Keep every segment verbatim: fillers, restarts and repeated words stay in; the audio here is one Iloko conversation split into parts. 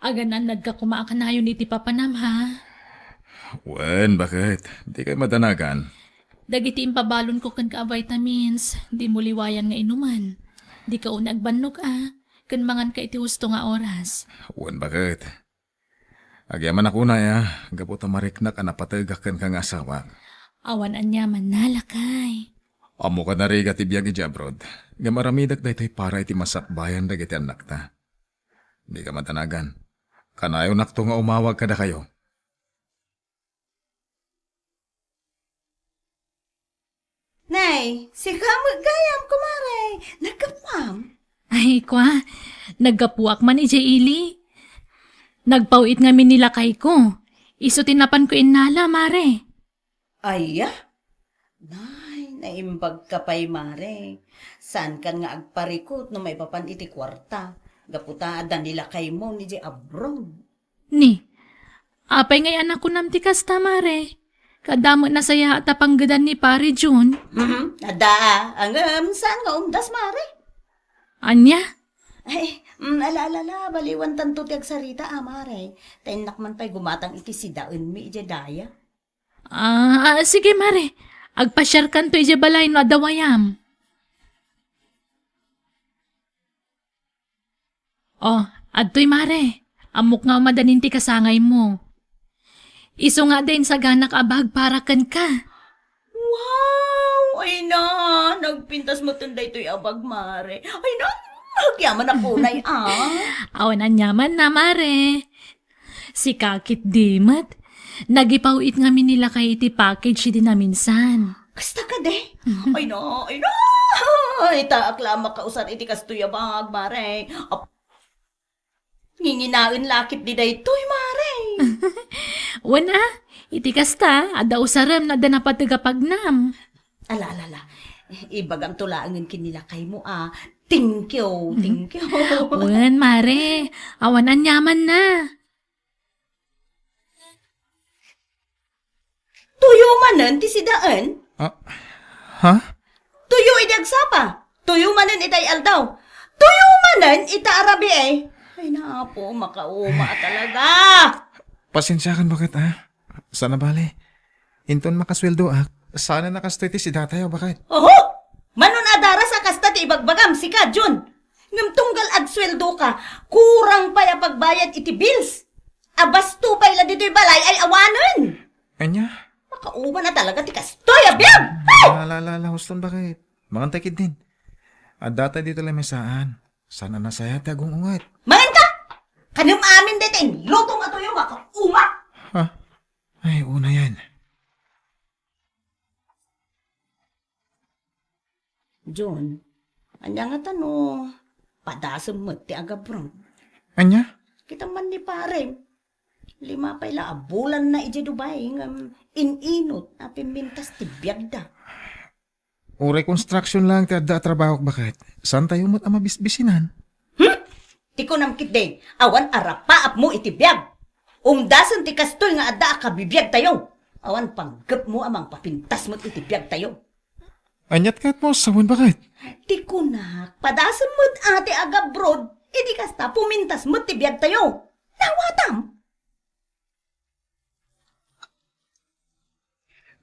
Agan-annadka koma a kanayon iti papanam, ha? Wen, baket. Dikay madanagan. Dagiti impabalonko kenka a vitamins, dimo liwayan nga inumen. Dika unay agbannog, a, ken manganka iti husto nga oras. Wen, baket. Agyamanak unay, a, gapu ta mariknak a napategak kenka nga asawak. Awan aniamanna, lakay. Ammok a narigat ti biag idiay abroad. Ngem aramidek daytoy para iti masakbayan dagiti annakta. Dika madanagan. Kanayonakto nga umawag kadakayo. Nay, sika met gayam, kumare. Naggapuam? Ay, kwa, naggapuak man idiay ili. Nagpaw-it ngamin ni lakayko. Isu ti napanko innala, mare. Aya? Nay, naimbagka pay, mare. Saankan nga agparikut no maipapan iti kuarta. Gapu ta adda ni lakaymo idiay abroad. Ni, apay ngay a nakunam ti kasta, mare? Kaadda met nasayaat a panggedan ni Pare Jun? Mhm, adda, a. Ngem saan nga umdas, mare? Ania? Ay, mm, ala, ala, ala, baliwantanto ti agsarita, a, mare. Ta innak man pay gumatang iti sidaenmi idiay daya. Ah, ah, sige, mare. Agpasiarkanto idiay balay no adda wayam. Oh, adtoy, mare. Ammok nga umadanin ti kasangaymo. Isu nga adda insaganak a bag para kenka. Wow! Ay na, nagpintas metten daytoy a bag, mare. Ay na, agyamanak unay, a. Awan aniamanna, mare. Sika ketdi met. Nagipaw-it ngamin ni lakay iti package idi naminsan. Kasta kadi? Ay na, ay na! Itaak la a makausar iti kastoy a bag, mare. Ap-, nginginaen la ketdi daytoy, mare. Wen a, iti kasta, adda usarem no adda napateg a pagnam. Ala, ala, ala. Ibagamto laengen ken ni lakaymo a, thank you, thank you. Wen, mare. Awan aniamanna. Tuyo manen ti sidaen? Ah, ha? Tuyo idi agsapa. Tuyo manen itay aldaw. Tuyo manen ita a rabii. Ay, Apo, makauma talaga. Pasensiakan, baket, a. Saan a bale. Inton makasueldoak, saan a kastoy ti sidatayo, baket. Oho! Manon a daras a kasta ti ibagbagam, sika, Jun. Ngem tunggal agsueldoka, kurang pay a pagbayad iti bills. A basto pay la ditoy balay ay awanen. Ania? Makauma na talaga ti kastoy a biag! Ay! La, la, la, la, huston, baket. Mangantay ketdin. Adda tay ditoy lamisaan. Saan a nasayaat ti agung-unget. Manganka! Kanem amin dayta inlutom a tuyo, makauma! Ha? Ay, unayen. Jun, ania ngata no padasem met ti agabroad? Ania? Kita man ni parem. Lima pay la a bulanna idiay Dubai ngem in-inut a pimmintas ti biagda. Uray construction laeng ti adda a trabahok, baket. Saantayo met a mabisbisinan? Hmm? Ti kunam ketdi, awan a rapaapmo iti biag. Umdasen ti kastoy nga adda a kabibiagtayo. Awan panggepmo a mangpapintas met iti biagtayo. Aniat kayatmo a sawen, baket? Ti kunak, padasem met a ti agabroad, idi kasta pumintas met ti biagtayo. Nawatam?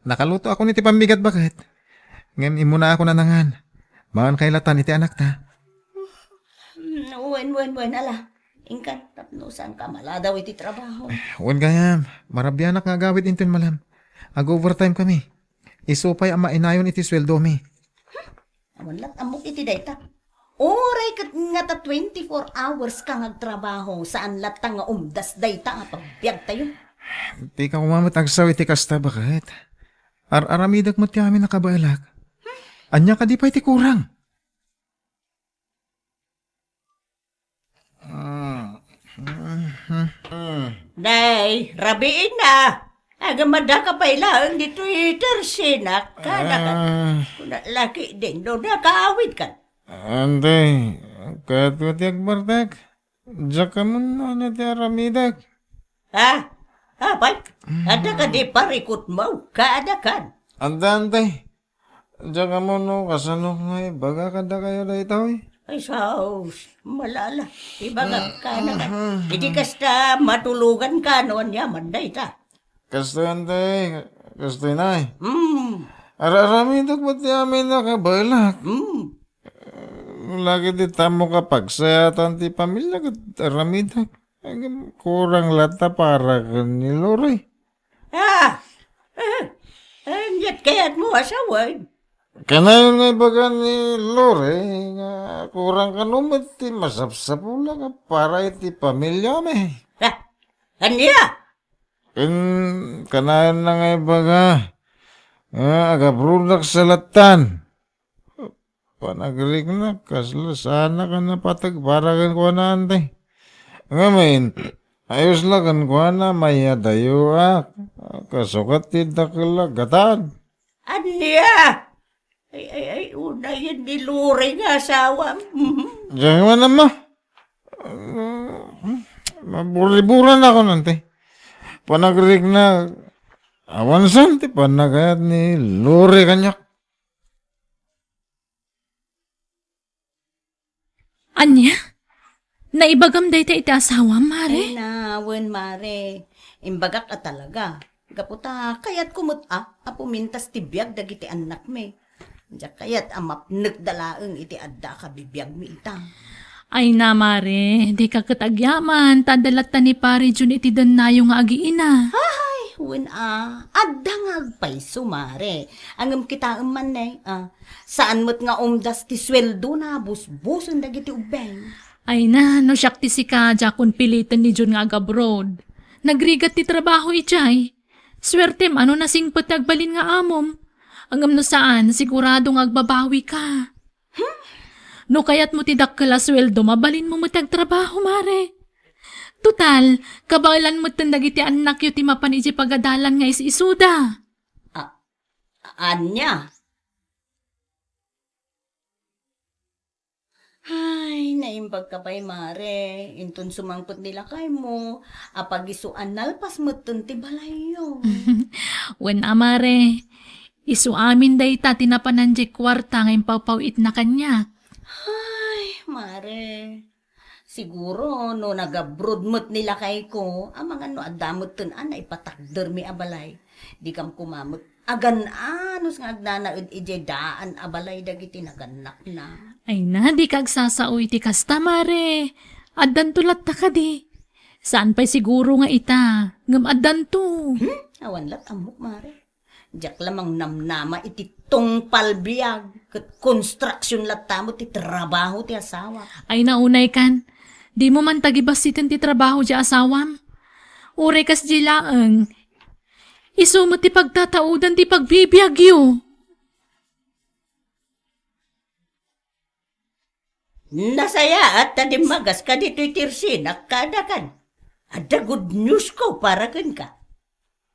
Nakalutoakon iti pambigat, baket. Ngem immunaakon a nangan. Mangan kay latan iti anakta. Mm, wen, wen, wen, ala. Inkan, tapno saanka maladaw iti trabaho. Eh, wen gayam, marabianak nga agawid inton malem. Ag-overtime kami. Isu pay a mainayon iti sueldomi. Awan lat ammok iti dayta. Uray ket ngata twenty-four hours ka nga agtrabaho, saan latta nga umdas dayta nga pagbiagtayo. Dika koma met agsaw iti kasta, baket. Ar-aramidek met ti amin a kabaelak. Ania kadi pay ti kurang? Day, rabiin na. Agamada ka pay laeng ditoy tersinak. Kada ka. Ah. Kuna laki din, no, nakaawidkan. Ante, ket ti agbartek, diak ammo no ania ti aramidek. Ha? Apay, adda ka di parikutmo, kaadakan. Ante, ante, diak ammo no kasano nga ibaga kadakayo daytoy. Ay, saos, malala. Ibagak ka na ka. Iti kasta, matulugan ka, no, aniaman dayta. Kastoy, ante, kastoy, nay. Hmm. Ar-aramidek met ti amin a kabaelak. Hmm. Lagi ti tamok a pagsayatan ti pamilya ket aramidek. Ay, kurang latta para ken ni Lori. Ah! Eh, eh, ket kayatmo asawaen? Kanayon nga ibaga ni Lori nga kurang kano met ti masapsapulak a para iti pamilyami. Ah, ania? Ken kanayon na nga ibaga nga agabrodak sa lattan. Panagriknak, kasla saanak a napateg para kenkuana, ante. Ngamin, ayos la kenkuana, mayadayoak. Kasukat ti dakkel a gatan. Ania? Ay, ay, ay, unayen ni Lori nga asawam. Mhm. Diyan man, ama. Maburiburan ako, ante. Panagriknak, awansan ti panagayat ni Lori kaniak. Ania? Naibagam dayta iti asawam, Mare? Ay na, wen, Mare. Imbagak a talaga. Gapu ta kayatko met a, a pumintas ti biag dagiti annakmi. Diak kayat a mapnekda laeng iti adda a kabibiagmi ita. Ay na, Mare, dika ket agyaman, ta adda latta ni Pare Jun iti dennayo nga agiina. Ay, wen a, adda nga agpayso, Mare. Ngem kitaem man ne, a, saan met nga umdas ti sueldona, busbusen dagiti ubbing. Ay na, no siak ti sika, diakon piliten ni Jun nga agabroad. Nagrigat ti trabaho idiay. Suertem a no nasingpet ti agbalin nga amom. Ngem no saan, sigurado nga agbabawika. Hmm? No kayatmo ti dakkel a sueldo, mabalinmo met ti agtrabaho, Mare. Total, kabaelan metten dagiti annakyo ti mapan idiay pagadalan nga is-isuda. A-, ania? Ay, naimbagka pay, Mare. Inton sumangpet ni lakaymo, a pagiso a nalpas metten ti balayyo. Wen a, Mare. Isu amin dayta ti napanan diay kuarta nga impawpaw-itna kaniak. Ay, Mare. Siguro, no nagabroad met ni lakayko, amangan no adda metten a naipatakdermi a balay. Dikam koma met agan-anos nga agnanaed idiay daan a balay dagiti nagannakna. Ay na, dika agsasao iti kasta, Mare. Addanto latta kadi. Saan pay siguro nga ita, ngem addanto. Hmm? Awan lat ammok, Mare. Diak la mangnamnama iti tungpal biag, ket konstruksion latta met ti trabaho ti asawa. Ay, naunay kan, dimo man tagibassiten ti trabaho ti asawam? Uray kasdi laeng, isu met ti pagtataodan ti pagbibiagyo. Nasayaat ta dimmagas ka ditoy ti irsinak kadakan. Adda good news ko para kenka.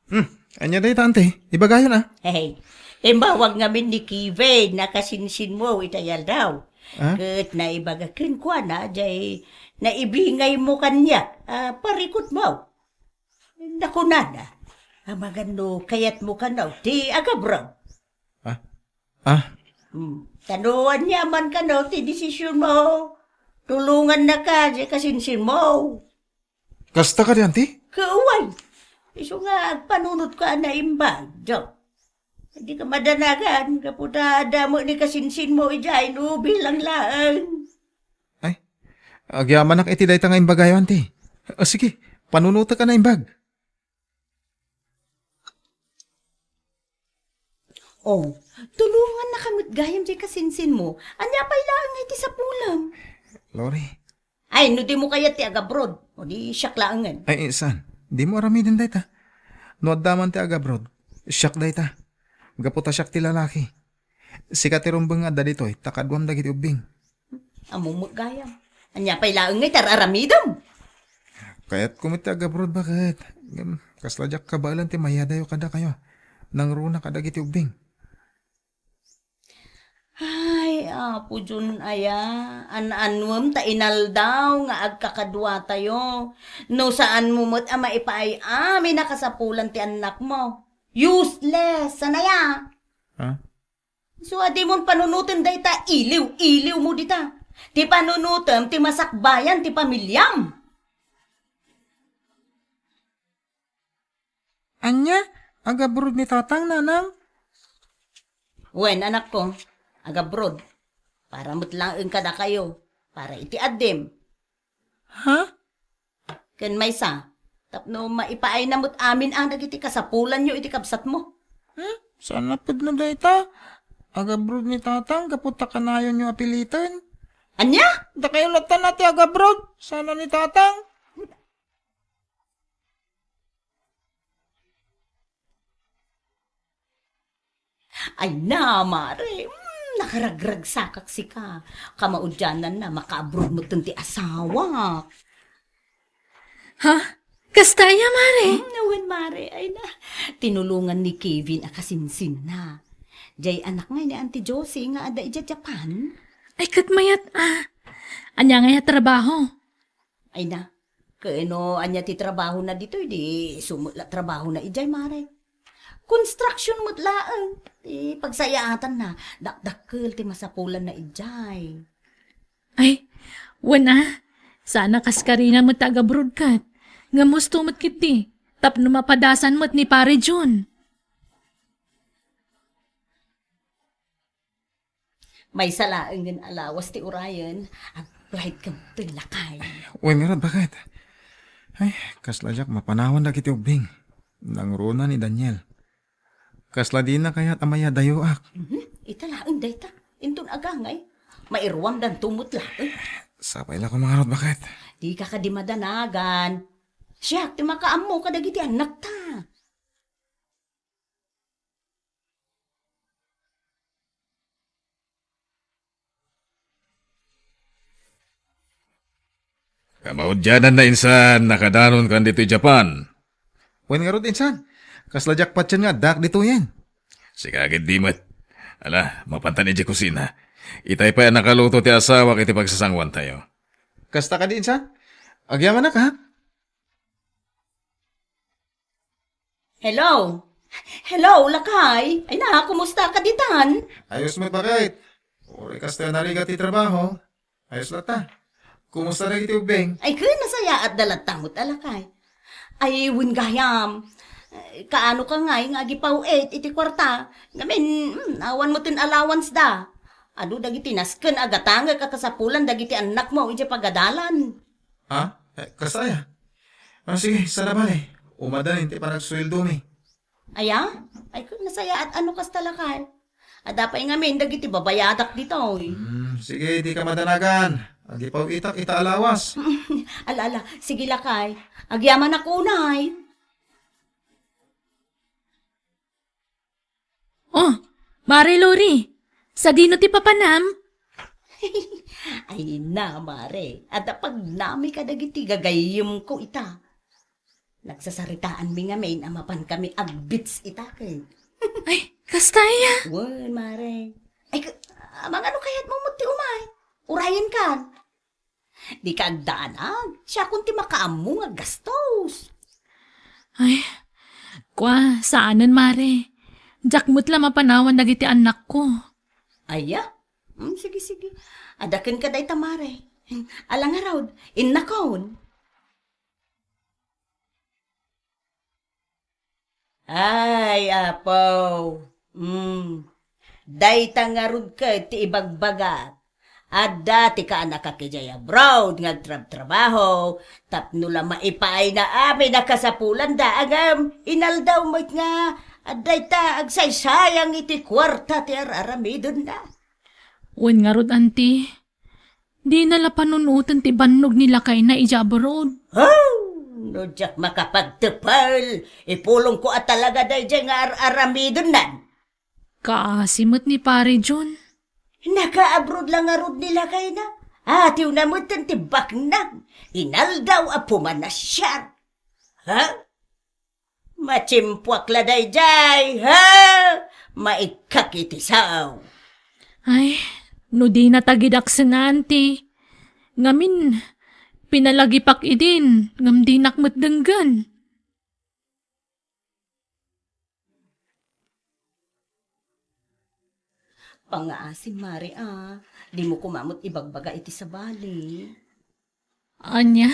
Hmm, ania dayta, ante? Ibagayon a. Hey, imbawag ngamin ni Kevin a kasinsinmo ita aldaw. Ah? Ket naibaga kenkuana, jay naibingaymo kaniak a parikutmo. Nakunana, amangan no kayatmo kano ti agabroad. Ah? Ah? Hmm. Ta no aniaman kano ti desisionmo, tulongannaka, jay kasinsinmo. Kasta kadi, anti? Kaaway. Isu nga agpanunotko a naimbag, Joe. Dika madanagan, gapu ta adda met ni kasinsinmo idiay no bilang laeng. Ay, agyamanak iti dayta nga imbagayo, anti. O, sige, panunotek a naimbag. Oh, tulongannaka met gayam jay kasinsinmo. Ania pay laeng nga iti sapulem? Lori. Ay, no dimo kayat ti agabroad, o di siak laengen. Ay, saan? Dimo aramiden dayta. No adda man ti agabroad, siak dayta. Gapu ta siak ti lalaki. Sika ti rumbeng nga adda ditoy, ta kaduam dagiti ubbing. Ammom met gayam. Ania pay laeng nga iti ar-aramidem? Kayatko met ti agabroad, baket. Ngem, kasla diak kabaelan ti mayadayo kadakayo. Nangruna kadagiti ubbing. Ay, Apo Dion aya, an-annuem ta inaldaw nga agkakaduatayo. No saanmo met a maipaay amin a kasapulan ti annakmo. Useless, saan aya? Ha? So, a dimon panunoten dayta iliw-iliwmo dita. Ti panunotem ti masakbayan ti pamiliam. Ania? Agabroad ni tatang, nanang? Wen, anakko, agabroad. Para met laeng kadakayo. Para iti addim. Ha? Ken maysa, tapno maipaayna met amin a dagiti kasapulanyo iti kabsatmo. Hmm? Saan a pudno dayta? Agabroad ni tatang gapu ta kanayonyo a piliten? Ania? Dakayo latta na ti agabroad, saan a ni tatang. Ay na, mare. Mm, nakaragragsakak sika. Kamaudiananna, makaabroad metten ti asawak. Ha? Kasta aya, mare? Mm, wen, mare. Ay na. Tinulongan ni Kevin a kasinsinna. Jay anak ngay ni Auntie Josie nga adda idiay Japan. Ay, ket mayat a. Ania ngay a trabaho? Ay na, ken no ania ti trabahona ditoy, di isu met la trabahona idiay, mare. Construction met laeng ti pagsayaatanna, dakdakkel ti masapulanna idiay. Ay, wen a, saan a kaskarina met ti agabroad ket. Ngem husto met ketdi, tapno mapadasan met ni Pare Jun. Maysa laengen a lawas ti urayen, agplaytkami, lakay. Wen ngarud, baket? Ay, kasla diak mapanawan dagiti ubbing. Nangruna ni Daniel. Kasla dina kayat a mayadayoak. Mhm, ita laeng dayta. Inton agangay, mairuamdanto met laeng. Sapay la koma ngarud, baket? Dika kadi madanagan. Siak ti makaammo kadagiti annakta. Kamaudiananna, insan, nakadanonkan ditoy Japan. Wen ngarud, insan, kasla diak patien nga addaak ditoyen. Sika ketdi met. Ala, mapantan idiay kusina. Itay pay a nakaluto ti asawak iti pagsasanguantayo. Kasta kadi, insan? Agyamanak, ha? Hello? Hello, lakay? Ay na, kumusta ka ditan? Ayos met, baket. Uray kasta narigat ti trabaho. Ayos latta. Kumusta dagiti ubbing? Ay, ken nasayaat da latta met a lakay. Ay, wen gayam. Eh, kaano ka ngay nga agipaw-it iti kuarta? Ngamin, hmm, awan metten allowance da. Adu dagiti nasken a gatangek a kasapulan dagiti annakmo idiay pagadalan. Ha? Eh, kasta aya? Ah, sige, sana bale. Umadanin ti panagsueldomi. Aya? Ay, ken nasayaat no kasta lakay. Adda pay ngamin dagiti babayadak ditoy. Hmm, sige, dika madanagan. Agipaw-itak ita a lawas. Ala, ala. Sige lakay. Agyamanak unay. Oh, Mare Lori, sadino ti papanam? Ay na, mare, adda pagnami kadagiti gagayyemko ita. Nagsasaritaanmi ngamin a mapankami agbits ita ket. Ay, kasta aya? Wen, mare. Ay, ka-, amangan no kayatmo met ti umay. Urayenkan. Dika agdanag, siakon ti makaammo nga aggastos. Ay, kua, saanen, mare. Diak met la mapanawan dagiti annakko. Aya? Mm, sige, sige. Adda kenka dayta, mare. Ala ngarud, innakon. Ay, Apo. Mm. Dayta ngarud ket ti ibagbagak. Adda ti kaanakak idiay abroad nga agtrabtrabaho tapno la maipaayna amin a kasapulanda, ngem inaldaw met nga adda dayta agsaysayang iti kuarta ti ar-aramidenna. Wen ngarud, anti, dina la panunoten ti bannog ni lakayna idiay abroad. Oh, no diak makapagtepel, ipulongko a talaga daydiay nga ar-aramidennan. Kaasi met ni Pare Jun. Naka-abroad la ngarud ni lakayna. Atiwna metten ti baknang. Inaldaw a pumanasiar. Ha? Matimpuak la daydiay, ha? Maikkak iti sao. Ay, no dina ta gidaksengan ti ngamin, pinalagipak idin, ngem dinak met denggen. Pangngaasim, Mare, a. Dimo koma met ibagbaga iti sabali. Ania?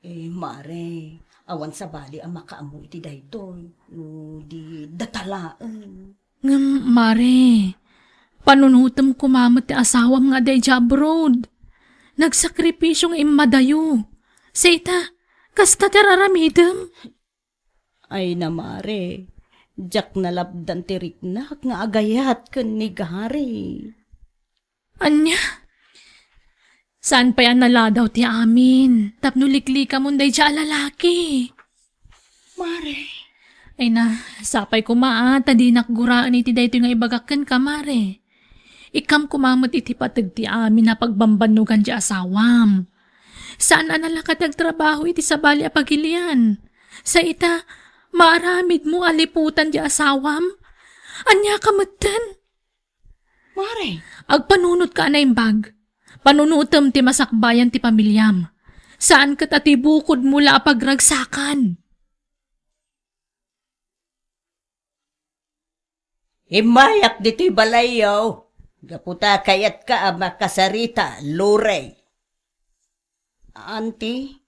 Eh, Mare, awan sabali a makaammo iti daytoy, no di data laeng. Ngem, Mare, panunotem koma met ti asawam nga adda idiay abroad. Nagsakripisio nga immadayo. Sa ita, kasta ti ar-aramidem. Ay na, Mare, diak nalapdan ti riknak nga agayat ken ni Gary. Ania? Saan pay a naladaw ti amin tapno liklikamon daydiay a lalaki? Mare. Ay na, sapay koma a, ta dinak guraen iti daytoy nga ibagak kenka, Mare. Ikkam koma met iti pateg ti amin a pagbambannogan ti asawam. Saan a nalaka ti agtrabaho iti sabali a pagilian. Sa ita, maaramidmo a liputan ti asawam? Ania ka metten? Mare. Agpanunotka a naimbag. Panunotem ti masakbayan ti pamiliam. Saan ket a ti bukodmo la a pagragsakan. Immayak ditoy balayyo, gapu ta kayatka a makasarita, Lorey. Auntie?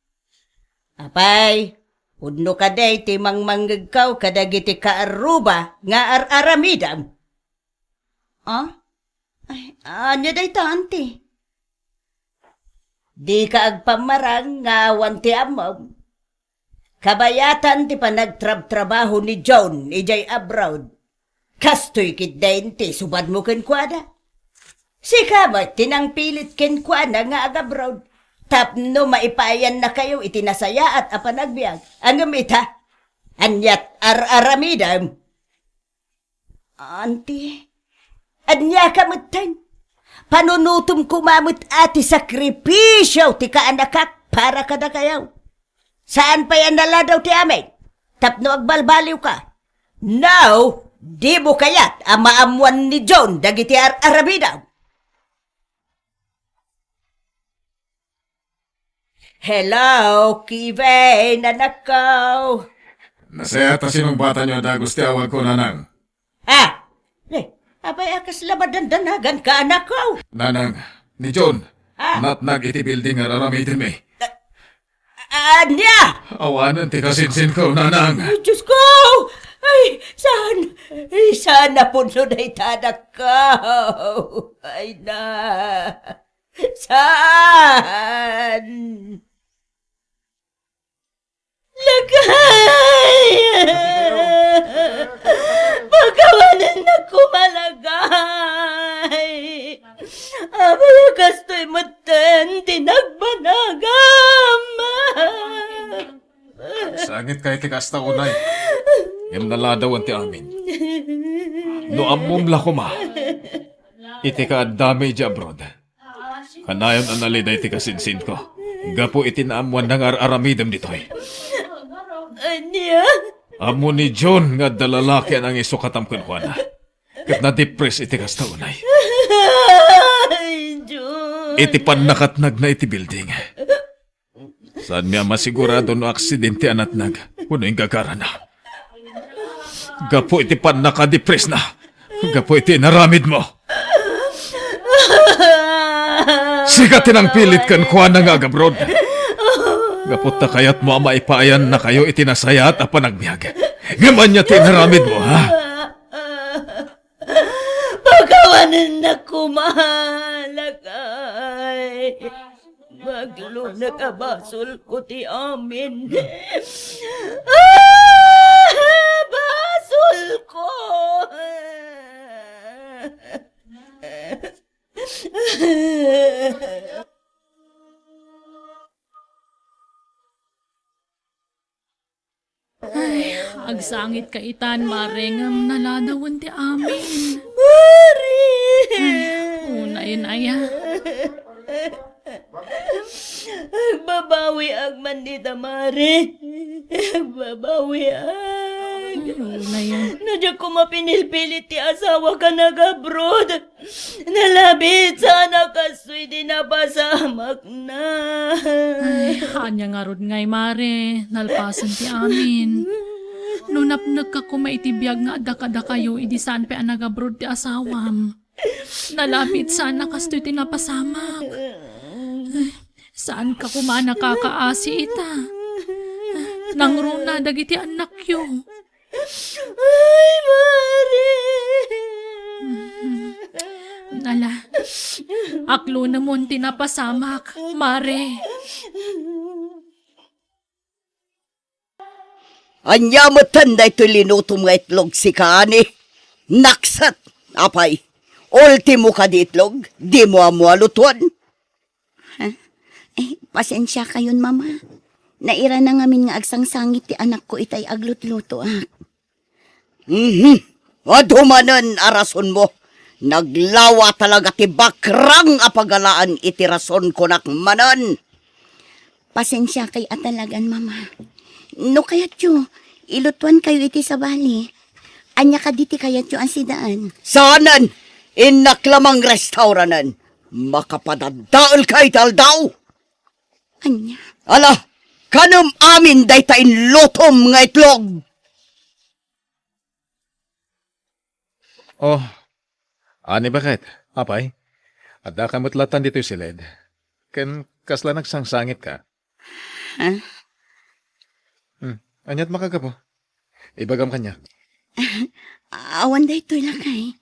Apay, pudno kadi ti mangmangngegko kadagiti kaarruba nga ar-aramidem? Ah? Ay, ania dayta, Auntie? Dika agpammarang nga awan ti ammom. Kabayatan ti panagtrabtrabaho ni John idiay abroad. Kastoy ketdin ti subadmo kenkuana. Sika met ti nangpilit kenkuana nga agabroad tapno maipayannakayo iti nasayaat a panagbiag. Ngem ita, aniat ar-aramidem? Auntie, ania ka metten? Panunotem koma met a ti sakripisio ti kaanakak para kadakayo. Saan pay a naladaw ti amin tapno agbalbaliwka. Now, dimo kayat a maammoan ni John dagiti ar-aramidem? Hello, Kevin, anakko. Nasayaat a sinungbatanyo a dagus ti awagko, Nanang. Ah! Eh, apay a kasla madandanaganka, anakko? Nanang, ni John, ah, natnag iti building nga ar-aramidenmi. Ah, ania? Awanen ti kasinsinko, Nanang. Ay, Diyos ko! Ay, saan? Ay, saan a pudno dayta, anakko? Ay, na. Saan? Lakay! Pakawanennak koma, lakay! Apay a kastoy metten ti nagbanagam! Sangit kay ti kasta unay. Ngem naladawan ti amin. No ammom la koma iti kaaddami idiay abroad, kanayon a naliday ti kasinsinko gapu iti naammoanna nga ar-aramidem ditoy. Ania? Ammo ni John nga adda lalaki a nangisu katam kenkuana, ket nadipres iti kasta unay. Ay, John. Iti pannakatnagna iti building, saanmi a masigurado no aksidente a natnag wenno inggagarana. Gapu iti pannakadipresna, gapu iti inaramidmo. Sika ti nangpilit kenkuana nga agabroad. Gapu ta kayatmo a maipayannakayo iti nasayaat a panagbiag. Ngem ania ti inaramidmo, ha? Pakawanennak koma, lakay. Maglunak a basolko ti amin. Ah, basolko! Ay, agsangit ka itan, Mare, ngem naladawen ti amin. Mare! Ay, unayen aya. Agbabawiak man dita, Mare. Agbabawiak. Ay, unayen. No diak koma pinilpilit ti asawak a nag-abroad. Nalabit sana kastoy ti napasamakna. Ay, ania ngarud ngay, Mare, nalpasen ti amin. No napnekka koma iti biag nga adda kadakayo idi saan pay a nagabroad ti asawam. Nalapit sana kastoy ti napasamak. Saanka koma a nakakaasi ita. Nangruna dagiti annakyo. Ay, Mare! Ala, aklonemon ti napasamak, Mare. Ania metten daytoy linutom nga itlog, sika, ani? Nakset, apay. Ultimo kadi itlog, dimo ammo a lutuan? Ha? Eh, pasensiakayon, Mama. Nairana ngamin nga agsangsangit ti anakko itay aglutlutoak. Mhm. Adu manen a rasonmo. Naglawa talaga ti bakrang a pagalaan iti rason, kunak manen. Pasensiakay a talagan, Mama. No kayatyo, ilutuankayo iti sabali. Ania kadi ti kayatyo a sidaen? Saanen! Innak la mangrestauranen. Makapadaddaelka iti aldaw! Ania? Ala, kanem amin dayta inlutom nga itlog! Oh, ani, baket? Apay, addaka met latan ditoy siled. Ken kasla nagsangsangitka? Ha? Hmm, aniat makagapu? Ibagam kaniak. Awan daytoy, lakay.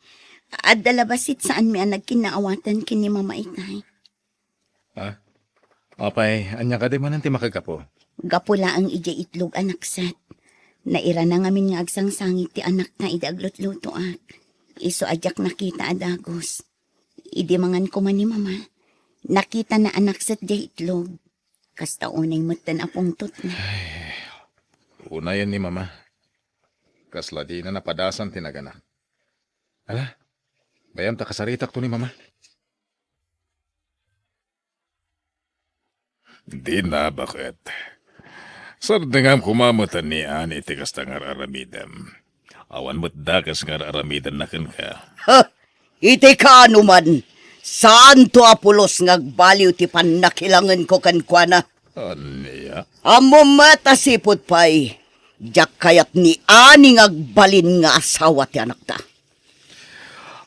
Adda la bassit saanmi a nagkinnaawatan ken ni Mama itay. Ah? Apay, ania kadi manen ti makagapu? Gapu laeng idiay itlog a nakset. Nairana ngamin nga agsangsangit ti anakna idi aglutlutoak. Isu a diak nakita a dagus. Idi mangan koma ni Mama, nakitana a nakset diay itlog. Kasta unay metten a pungtotna. Ay, unayen ni Mama. Kasla dina napadasan ti naganak. Ala, bayam ta kasaritakto ni Mama. Dina, baket. Sardengam koma met ni Ani ti kasta nga ar-aramidem. Awan met dakes nga ar-aramidenna kenka. Ha! Iti kaano man, saanto a pulos nga agbaliw ti pannakilangenko kenkuana. Ania? Ammom met a sipud pay, diak kayat ni Ani nga agbalin nga asawa ti anakta.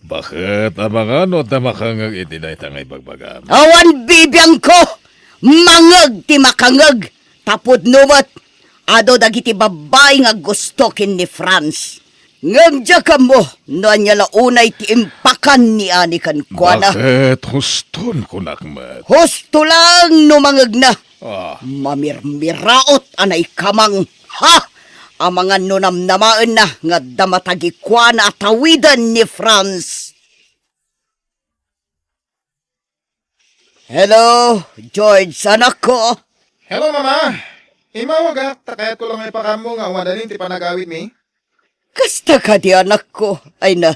Baket, amangan no adda makangeg iti dayta nga ibagbagam? Awan bibiangko! Mangeg ti makangeg! Ta pudno met, adu dagiti babbai nga aggusto ken ni Franz. Ngem diak ammo no ania la unay ti impakan ni Ani kenkuana. Baket, huston kunak met. Husto lang no mangegna. Ah. Mamirmiraot a naikamang. Ha! Amangan no namnamaenna nga adda matagikuana a tawiden ni Franz. Hello, George, anakko. Hello, Mama. Immawagak, ta kayatko la nga ipakammo nga umadalin ti panagawidmi. Kasta kadi, anakko? Ay na.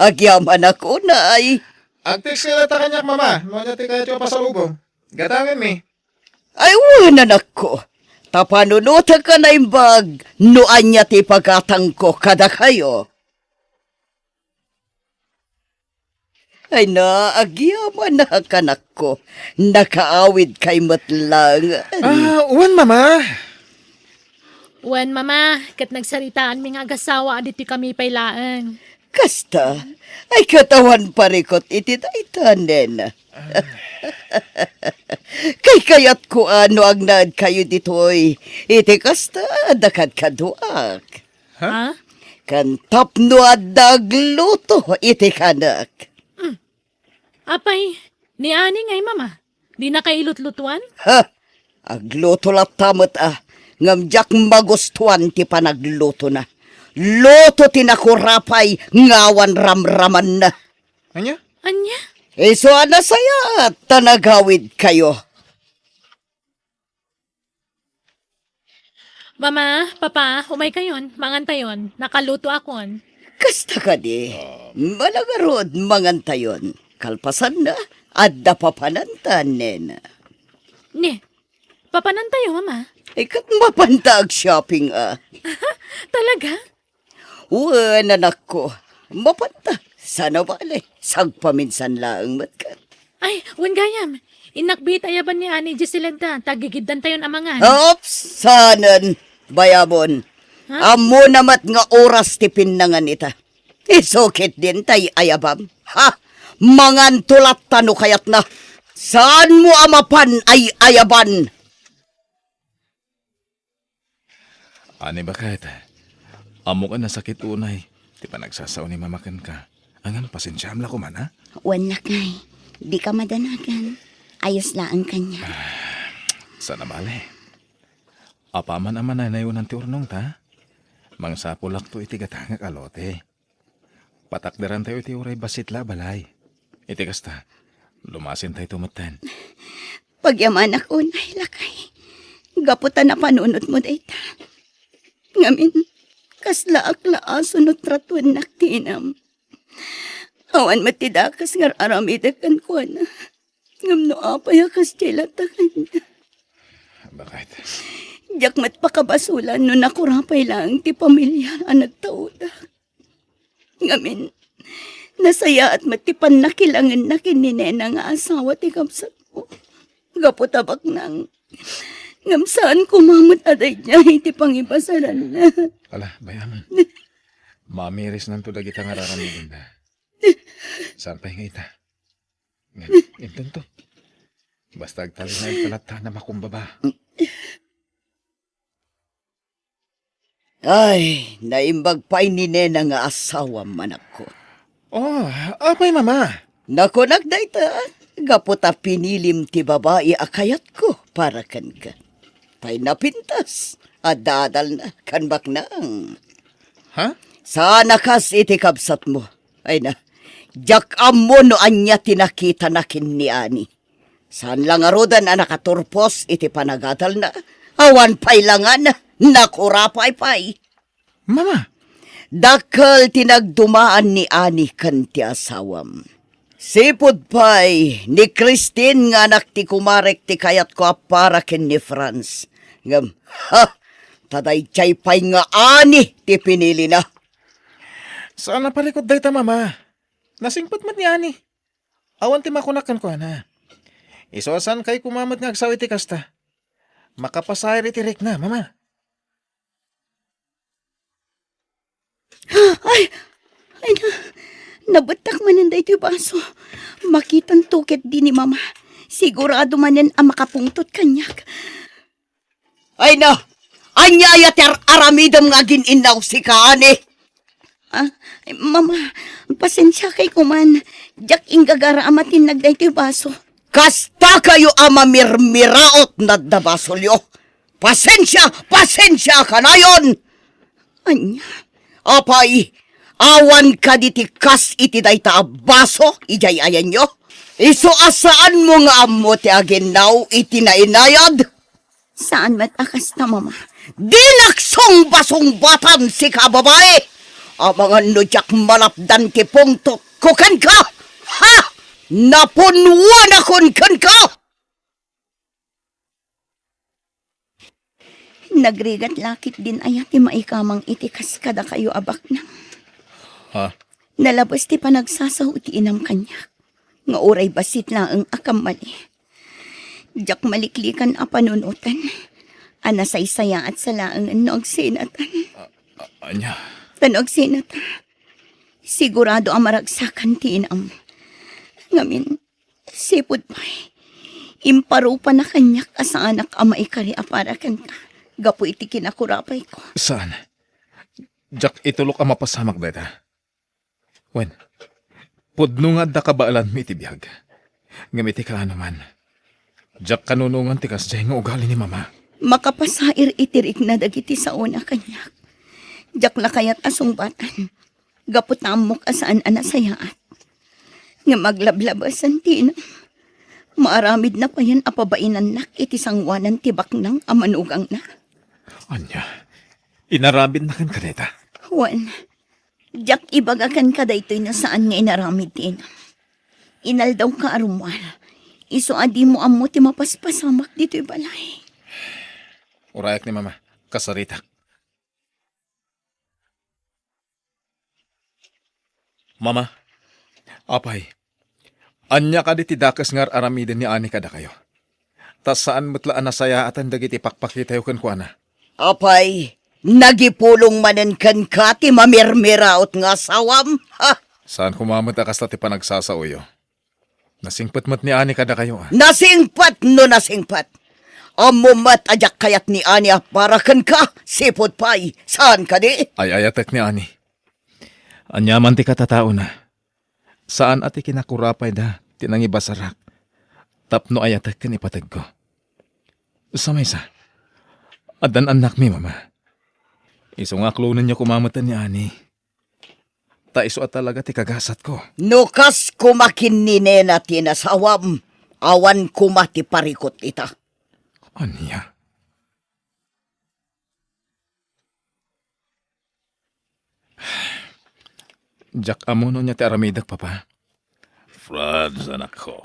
Agyamanak unay. Agtext ka latta kaniak, Mama, no ania ti kayatyo a pasalubong. Gatangenmi. Ay, wen, anakko. Ta panunotek a naimbag no ania ti ipagatangko kadakayo. Ay na, agyamanak, anakko. Nakaawidkay met laeng. Ah, wen, Mama. Wen, Mama, ket nagsaritaanmi nga agasawa a ditoy kami pay laeng. Kasta, ay ket awan parikut iti dayta, nena. Kaykayatko a no agnaedkayo ditoy, iti kasta, adda kadkaduak. Ha? Ha? Ken tapno adda agluto iti kanek. Mm. Apay, ni Ani ngay, Mama? Dinaka ilutlutuan? Ha? Agluto latta met a, ngem diak magustuan ti panaglutona. Luto ti nakurapay nga awan ramramanna. Ania? Ania? Isu a nasayaat ta nagawidkayo. Mama, Papa, umaykayon, mangantayon. Nakalutoakon. Kasta kadi, mala ngarud, mangantayon. Kalpasanna, adda papananta, nena. Ni, papanantayo, Mama? Ay, ket mapanta ag-shopping, a. Talaga? Wen, anakko. Mapanta. Sana bale, sagpaminsan laeng met ket. Ay, wen gayam. Innak biit a yaban ni Ani Giselda, ta aggigiddantayon a mangan. Oops, saanen. Bayamon. Ha? Ammona met nga oras ti pinnangan ita. Isu ketdin tay ayabam. Ha? Manganto latta no kayatna. Saanmo a mapan ay ayaban. Ani baket, ammok a nasakit unay ti panagsasao ni Mama kenka. Ngem pasensiaam la koma, ha? Wen, lakay. Dika madanagan. Ayos laeng kaniak. Saan a bale. Apaman a mananayonan ti urnongta, mangsapulakto iti gatangek a lote. Patakderantayo iti uray bassit la a balay. Iti kasta, lumasintayto metten. Pagyamanak unay, lakay. Gapu ta napanunotmo dayta. Ngamin, kaslaak la a suno tratuennak ti inam. Awan met ti dakes nga ar-aramidek kenkuana. Ngem no apay a kasdiay latta kaniak? Baket? Diak met pakabasolan no nakurapay laeng ti pamilia a nagtaodak. Ngamin, nasayaat met ti pannakilangenna ken ni Nena nga asawa ti kabsatmo. Gapu ta baknang, ngem saan koma met a daydiay ti pangibasalanna. Ala, bay-am. Mamirisnanto dagita nga ar-aramidenna. Saan pay nga ita? Ngem, intonto. Basta agtalinaedka latta a makumbaba. Ay, naimbag pay ni Nena nga asawam, anakko. Oh, apay, Mama? Nakunak dayta, gapu ta pinilim ti babai a kayatko para kenka. Tay napintas, adda adalna, kan baknang. Ha? Saan a kas iti kabsatmo. Ay na, diak ammo no ania ti nakitana ken ni Ani. Saan la ngaruden a nakaturpos iti panagadalna. Awan pay la ngan, nakurapay pay. Mama! Dakkel ti nagdumaan ni Ani ken ti asawam. Sipud pay ni Christine nga anak ti kumarek ti kayatko a para ken ni Franz. Ngem, ha! Ta daydiay pay nga Ani ti pinilina. Saan a parikut dayta, Mama. Nasingpet met ni Ani. Awan ti makunak kenkuana. Isu a saankay koma met nga agsao iti kasta. Makapasair iti rikna, Mama. Ay! Ay na, nabettak manen daytoy baso. Makitanto ketdi ni Mama. Sigurado manen a makapungtot kaniak. Ay na, ania aya ti ar-aramidem nga agin-innaw sika, Ani? Ah, Mama, pasensiakay koman. Diak inggagara a matinnag daytoy baso. Kasta kayo a mamirmiraot nadda basolyo. Pasensia, pasensia kanayon! Ania? Apay, awan kadi ti kas iti dayta a baso idiay ayanyo? Isu a saanmo nga ammo ti aginnaw iti nainayad? Saan met a kasta, Mama. Dinak sungbasungbatan, sika a babai! Amangan no diak malapdan ti pungtotko kenka! Ha! Napunwanakon kenka! Nagrigat la ketdin aya ti maikamang iti kas kadakayo a baknang. Ha? Nalabes ti panagsasao ti inam kaniak, nga uray bassit laeng a kammali. Diak maliklikan a panunoten a nasaysayaat sa laengen no agsinatan. A-, a-, ania? Ta no agsinata, sigurado a maragsakan ti inam. Ngamin, sipud pay, imparupana kaniak a saanak a maikari a para kenka gapu iti kinakurapayko. Saan? Diak itulok a mapasamak dayta. Wen, pudno nga adda kabaelanmi iti biag. Ngem iti kaanoman, diak kanunongan ti kasdiay nga ugali ni Mama. Makapasair iti rikna dagiti saona kaniak. Diak la kayat a sungbatan, gapu ta ammok a saan a nasayaat. Ngem aglablabesen ti inam. Maaramidna payen a pabainannak iti sangoanan ti baknang a manugangna. Ania? Inaramidna kenka dayta? Wen, diak ibaga kenka daytoy no saan nga inaramid ti inam. Inaldawka a rummuar. Isu a dimo ammo ti mapaspasamak ditoy balay. Urayak ni Mama. Kasaritak. Mama, apay, ania kadi ti dakes nga ar-aramiden ni Ani kadakayo? Ta saan met la a nasayaatan dagiti pakpakitayo kenkuana. Apay, Nagipulong manen kenka ti mamirmiraot nga asawam, ha? Saan koma met a kasta ti panagsasaoyo. Nasingpet met ni Ani kadakayo, a. Nasingpet no nasingpet. Ammom met a diak kayat ni Ani a para kenka, sipud pay. Saan kadi? Ay-ayatek ni Ani. Aniaman ti katataona. Saan a ti kinakurapayda ti nangibasarak tapno ayatek ken ipateg ko. Sa maysa, addan annakmi, Mama. Isu nga aklonenyo koma met ni Ani. Ta isu a talaga ti kagasatko. No kas koma ken ni Nena ti nasawam, awan koma ti parikut ita. Ania? Diak ammo no ania ti aramidek, Papa. Franz, anakko,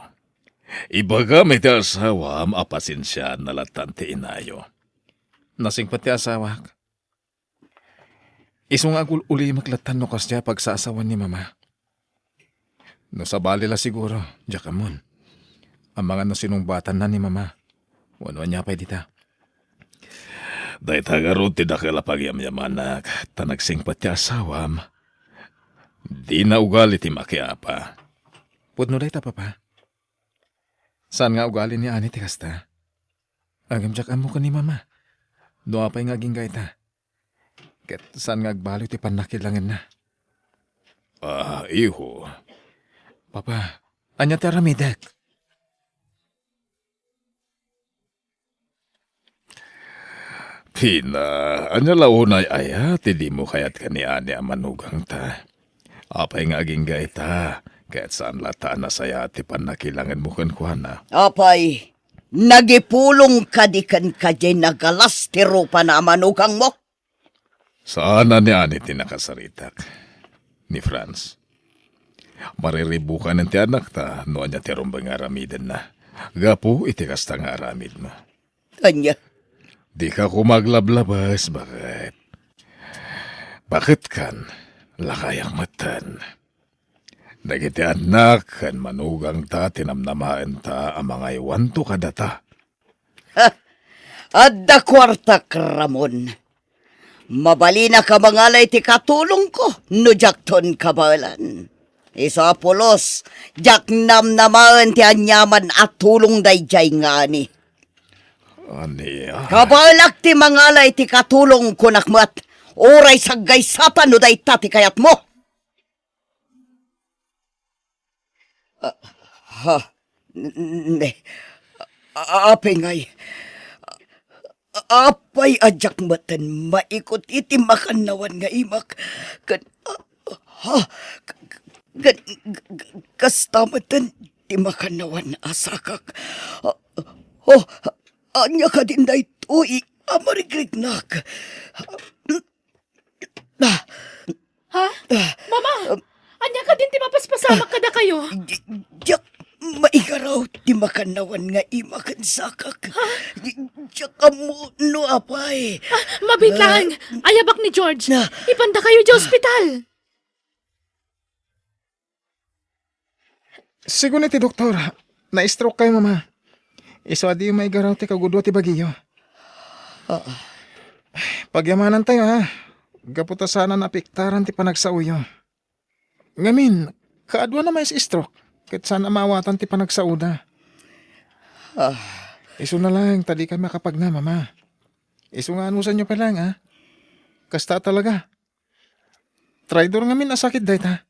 ibagam iti asawam a pasensiaenna lattan ti inayo. Nasingpet ti asawak. Isu nga agul-ulimek lattan no kasdiay a pagsasawen ni Mama. No sabali la siguro, diak ammon. Amangan no sinungbatanna ni Mama. Wenno ania pay dita. Dayta ngarud ti dakkel a pagyamyamanak, ta nagsingpet ti asawam. Dina ugali ti makiapa. Pudno dayta, Papa. Saan nga ugali ni Ani ti kasta? Ngem diak ammo ken ni Mama no apay nga agingga ita. Ket saan nga agbaliw ti pannakilangenna. Ah, iho. Papa, ania ti aramidek? Pina, ania la unay aya ti dimo kayat ken ni Ani a manugangta? Apay nga agingga ita, ket saan latta a nasayaat ti pannakilangenmo kenkuana? Apay, nagipulong kadi kenka diay nagalas ti rupana a manugangmo? Saan a ni Ani ti nakasaritak, ni Franz. Mariribukanen ti anakta no ania ti rumbeng nga aramidenna gapu iti kasta nga aramidmo. Ania? Dika koma aglablabes, baket. Baketkan, lakayak metten. Dagiti annak ken manugangta ti namnamaenta a mangaywanto kadata. Ha! Adda kuartak, Ramon. Mabalinak a mangala iti katulongko no diakton kabaelan. Isu a pulos, diak namnamaen ti aniaman a tulong daydiay nga Ani. Ania? Kabaelak ti mangala iti katulong, kunak met. Uray saggaysatan no dayta ti kayatmo. Ah, ha? N-, n-, ne. A-, apay ngay? Apay a diak metten maikut iti makannawan nga imak? Ken, ah, ha? Ken, g-, g-, kasta metten ti makannawan a sakak. Ah, oh, ania kadin daytoy a marigrignak? Ah, Ha? Mama! Ania kadin ti mapaspasamak kadakayo? Di-, diak maigaraw ti makannawan nga ima ken sakak. Ha? Di-, diak ammo no apay. Ah, mabiitlaeng. Ah. Ayabak ni George. Na. Ipandakayo diay ospital. Sigun iti doktor, na-stroke kayo, Mama. Isu a diyo maigaraw ti kagudua ti bagiyo. Ah. Pagyamanantayo, ha? Gapu ta saan a naapektaran ti panagsaoyo. Ngamin, kaadua na mais-stroke, ket saan a maawatan ti panagsaoda. Ah. Isuna laeng ta dikay makapagna, Mama. Isu nga anusanyo pay laeng, ha? Kasta talaga. Traidor ngamin a sakit dayta.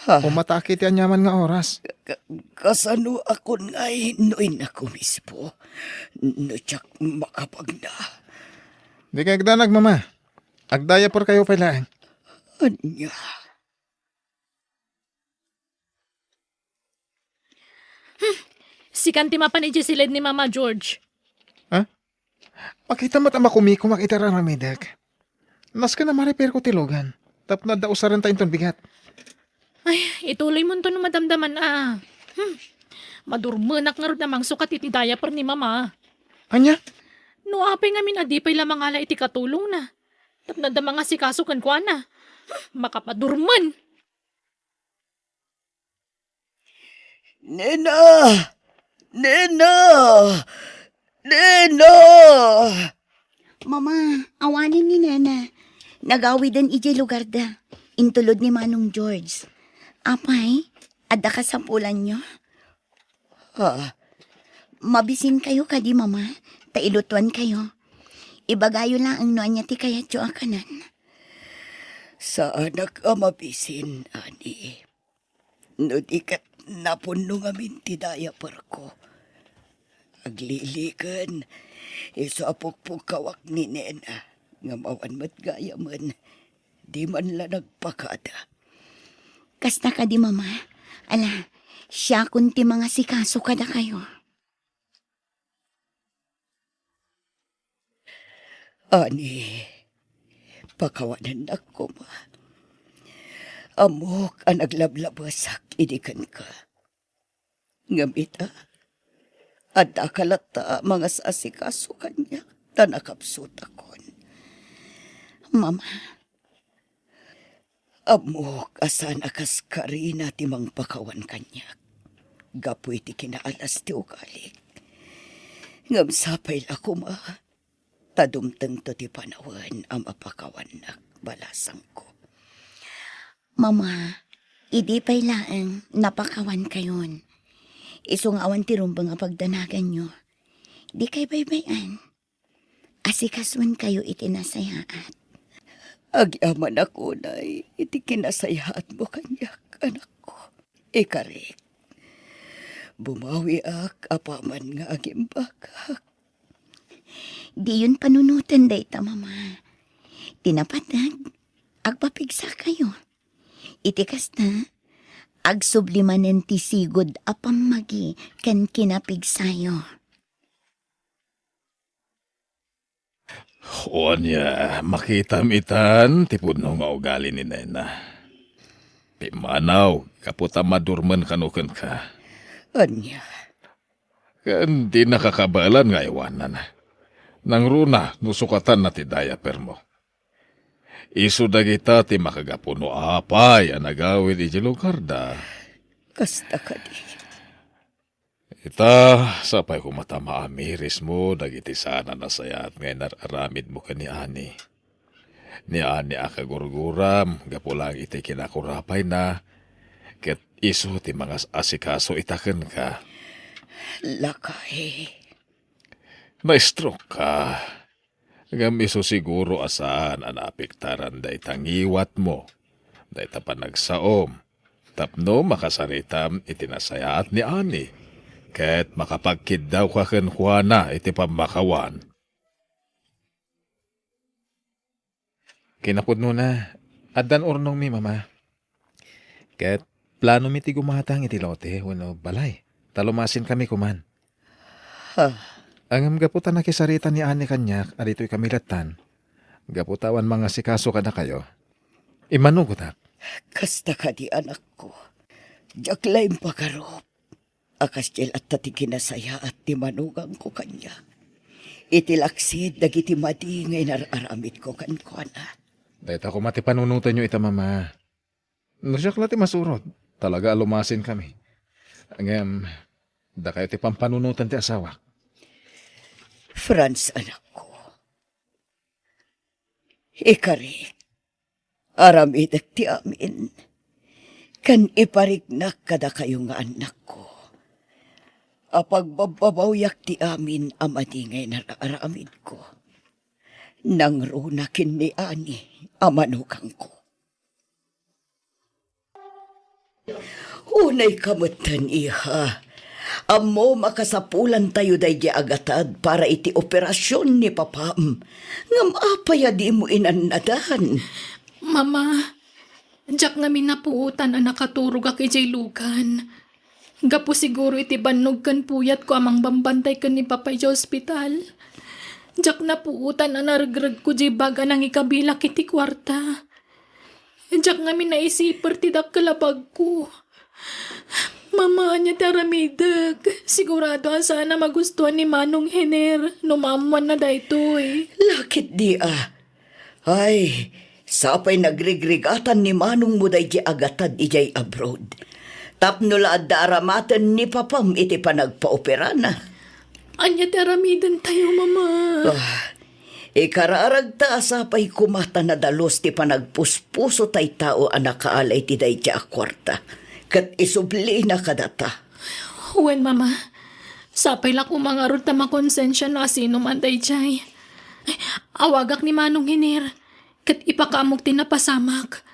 Ah. Umatake iti aniaman nga oras. Ka-, kasano a kun ngay no innak umispo? No diak makapagna. Dikay agdanag, Mama. Agdiaper kayo pay laeng. Ania? Hmm. Sikan ti mapan idiay siled ni Mama, George. Ha? Makita met a makumikumak iti aramidek. Nasken a ma-repair ko ti lugan tapno adda usarenta inton bigat. Ay, ituloymonto no madamdaman a. Hmm. Madurmenak ngarud a mangsukat iti diaper ni Mama. Ania? No apay ngamin a di pay la mangala iti katulongna tapno adda mangasikaso kenkuana. Hmm, makapadurmen. Nena! Nena! Nena! Mama, awanen ni Nena. Nagawiden idiay lugarda. Intulod ni Manong George. Apay, adda kasapulanyo? Ah, mabisinkayo kadi, Mama, ta ilutuankayo. Ibagayo laeng no ania ti kayatyo a kanen. Saanak a mabisin, Ani. No di ket napunno ngamin ti diaperko. Agliliken, isu a pukpukawak ni Nena, ngem awan met gayamen, di man la nagpakada. Kasta kadi, Mama. Ala, siakon ti mangasikaso kadakayo. Ani, pakawanennak koma. Ammok a naglablabesak idi kenka. Ngem ita, addaka latta a mangas-asikaso kaniak ta nakapsutakon. Mama, ammok a saan a kas karina ti mangpakawan kaniak gapu iti kinaalas ti ugalik. Ngem sapay la koma ta dumtengto ti panawen a mapakawannak, balasangko. Mama, idi pay laeng napakawankayon, isu nga awan ti rumbeng a pagdanaganyo, dikay baybay-an. Asikasuenkayo iti nasayaat. Agyamanak unay iti kinasayaatmo kaniak, anakko. Ikarik, bumawiak apaman nga agimbagak. Diyon panunoten dayta, Mama. Ti napateg, agpapigsakayo. Iti kasta, agsubli manen ti sigud a pammagi ken kinapigsayo. Ania, makitam itan ti pudno nga ugali ni Nena. Pimmanaw, gapu ta madurmen kano kenka. Ania? Ken dinaka kabaelan nga aywanan. Nangruna no sukatanna ti diapermo. Isu dagita ti makagapu no apay a nagawid idiay lugarda. Kasta kadi. Ita, sapay koma ta maamirismo dagiti saan a nasayaat nga inar-aramidmo ken ni Ani. Ni Ani a kagurguram gapu laeng iti kinakurapayna, ket isu ti mangas-asikaso ita kenka. Lakay. Na-stroke ka. Ngem isu siguro a saan a naapektaran dayta ngiwatmo, dayta panagsaom, tapno makasaritam iti nasayaat ni Ani, ket makapagkiddawka kenkuana iti pammakawan. Kinapudnona, addan urnongmi, Mama. Ket planomi ti gumatang iti lote wenno balay, ta lumasinkami koman. Ha? Ngem gapu ta nakisarita ni Ani kaniak a ditoy kami lattan, gapu ta awan mangasikaso kadakayo, immanugotak. Kasta kadi, anakko. Diak la impagarup a kasdiay latta ti kinasayaat ti manugangko kaniak iti laksid dagiti madi nga inar-aramidko kenkuana. Dayta koma ti panunotenyo ita, Mama. No siak la ti masurot, talaga a lumasinkami. Ngem, dakayo ti pampanunoten ti asawak. Franz, anakko. Ikarik, aramidek ti amin, ken ipariknak kadakayo nga annakko a pagbabbabawiak ti amin a madi nga inar-aramidko. Nangruna ken ni Ani a manugangko. Unayka metten, iha. Ammom a kasapulantayo daydi a gatad para iti operasion ni papam. Ngem apay a dimo inannadan? Mama, diak ngamin napuotan a nakaturogak idiay lugan. Gapu siguro iti bannog ken puyatko a mangbambantay ken ni Papa idiay ospital. Diak napuotan a naregregko diay bag a nangikabilak iti kuarta. Diak ngamin naisiper ti dakkel a bagko. Mama, ania ti aramidek? Sigurado a saan a magustuan ni Manong Hener no maammuanna daytoy. Lakit di a. Ay, sapay nagrigrigatan ni manongmo daydi a gatad idiay abroad. Tapno la adda aramaten ni papam iti panagpaoperana. Ania ti aramidentayo, Mama? Ah, Ikararagta a sapay koma ta nadalus ti panagpuspuso tay tao a nakaala iti dayta a kuarta, ket isublina kadata. Wen, Mama. Sapay la koma ngarud ta makonsensia no asino man daydiay. Awagak ni Manong Hiner, ket ipakaammok ti napasamak.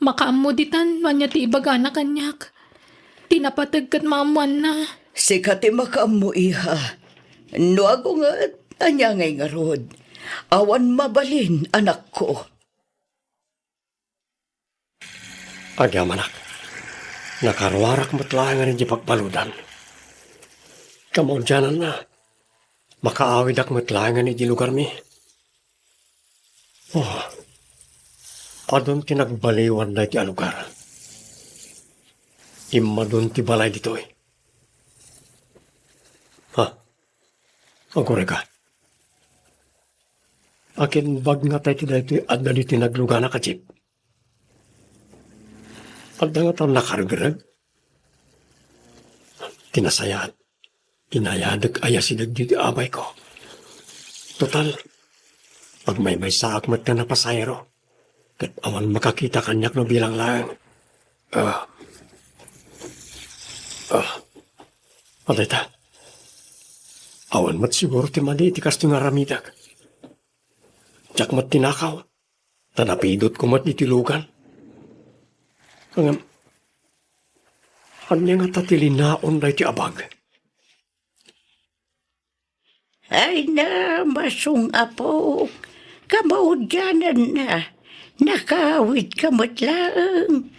Makaammo ditan no ania ti ibagana kaniak. Ti napateg ket maammoanna. Sika ti makaammo, iha. No agunget, ania ngay ngarud? Awan mabalin, anakko. Agyamanak, nakaruarak met laengen idiay pagbaludan. Kamaudiananna, makaawidak met laengen idiay lugarmi. Oh, adun ti nagbaliwan daytoy a lugar. Immadun ti balay ditoy. Ha? Agurayka. Akin bag nga tay ti daytoy adda ditoy nagluganak a jeep? Adda nga ta nakaregreg? Ti nasayaat, inayadek a yasideg ditoy abayko. Total, agmaymaysaak met nga napasahero, ket awan makakita kaniak no bilang laeng. Ah. Ah. Adayta. Awan met siguro ti madi iti kastoy nga aramidek. Diak met tinakaw. Ta napidotko met iti lugan. Ngem, ania ngata ti linaon daytoy a bag? Ay na, masung, Apok. Kamaudiananna, nakaawidka met laeng.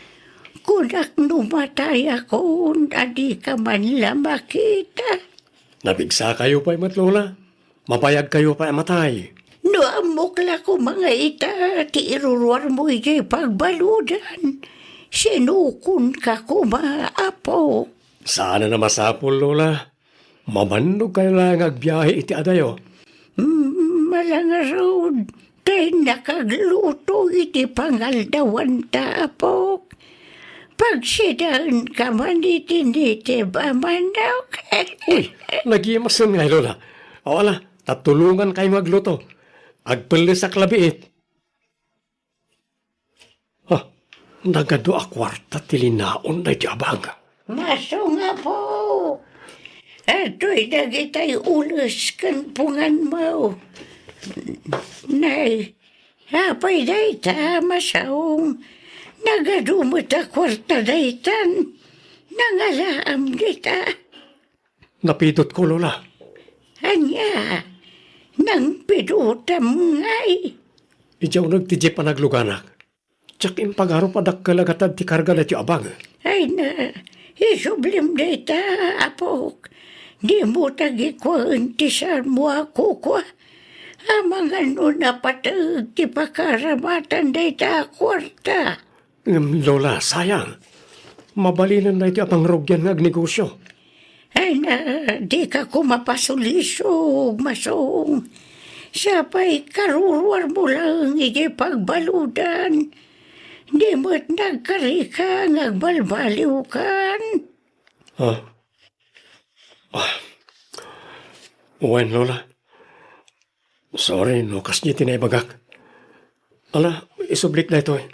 Kunak no matayakon, a dika man la makita. Napigsakayo pay met, Lola. Mabayagkayo pay a matay. No ammok la koma nga ita ti iruruarmo idiay pagbaludan, sinukonka koma, Apo. Saan a masapul, Lola. Mamannogkayo laeng nga agbiahe iti adayo. Mm, malangarud, tay nakagluto iti pangaldawanta, Apok. Pagsidaenka man iti nitib a manok. Uy, nagimasen ngay, Lola. O, ala, ta tulongankayo nga agluto. Agpellesak la biit. Ah, nagadu a kuarta ti linaon daydi a bag. Masung, Apo. Adtoy dagitay ules ken punganmo. Nay, apay dayta, Masung? Nagadu met a kuarta daytan. Nangalaam dita. Napidotko, Lola. Ania? Nangpidotam ngay? Idiay uneg ti jeep a nagluganak. Diak impagarup a dakkel a gatad ti karga daytoy a bag. Ay na, isublim dayta, Apok. Dimo ta gikuaen ti salmo a kukua. Amangan no napateg ti pakaramatan dayta a kuarta. Ngem, Lola, sayang. Mabalinen daytoy a pangrugian nga agnegosio. Ay na, dika koma pasulisog, Masung. Sapay karuruarmo laeng idiay pagbaludan. Di met nagkarika nga agbalbaliwkan. Ah. Ah. Wen, Lola. Sorry no kasdi ti naibagak. Ala, isublik daytoy.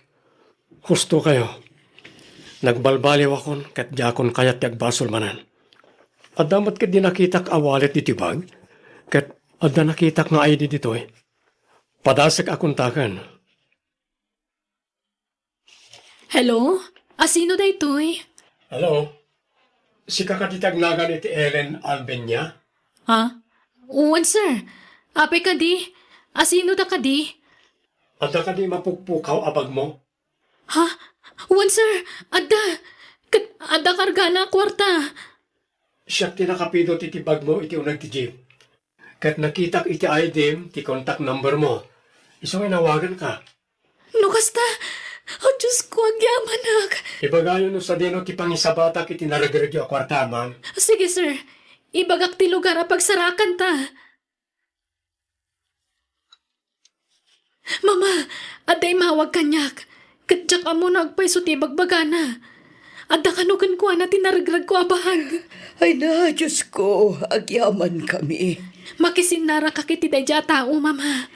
Husto kayo. Nagbalbaliwakon ket diakon kayat ti agbasol manen. Adda met ketdi nakitak a wallet ditoy bag, ket adda nakitak nga I D ditoy. Padasek a kontaken. Hello? Asino daytoy? Hello? Sika kadi ti agnagan iti Ellen Albenia? Ha? Wen, sir. Apay kadi? Asino da kadi? Adda kadi mapukpukaw a bagmo? Ha? Wen, sir. Adda. Ket adda kargana a kuarta. Siak ti nakapidot iti bagmo iti uneg ti jeep. Ket nakitak iti I D-m ti contact number mo. Isu nga inawaganka. No kasta, o Diosko, agyamanak. Ibagayo no sadino ti pangisabatak iti naregregyo a kuarta, ma'am. Sige, sir. Ibagak ti lugar a pagsarakanta. Mama, adda imawag kaniak. Ket diak ammo no agpayso ti ibagbagana. Adda kano kenkuana ti naregregko a bag. Ay na, Diosko, agyamankami. Makisinnaraka iti daydiay a tao, Mama.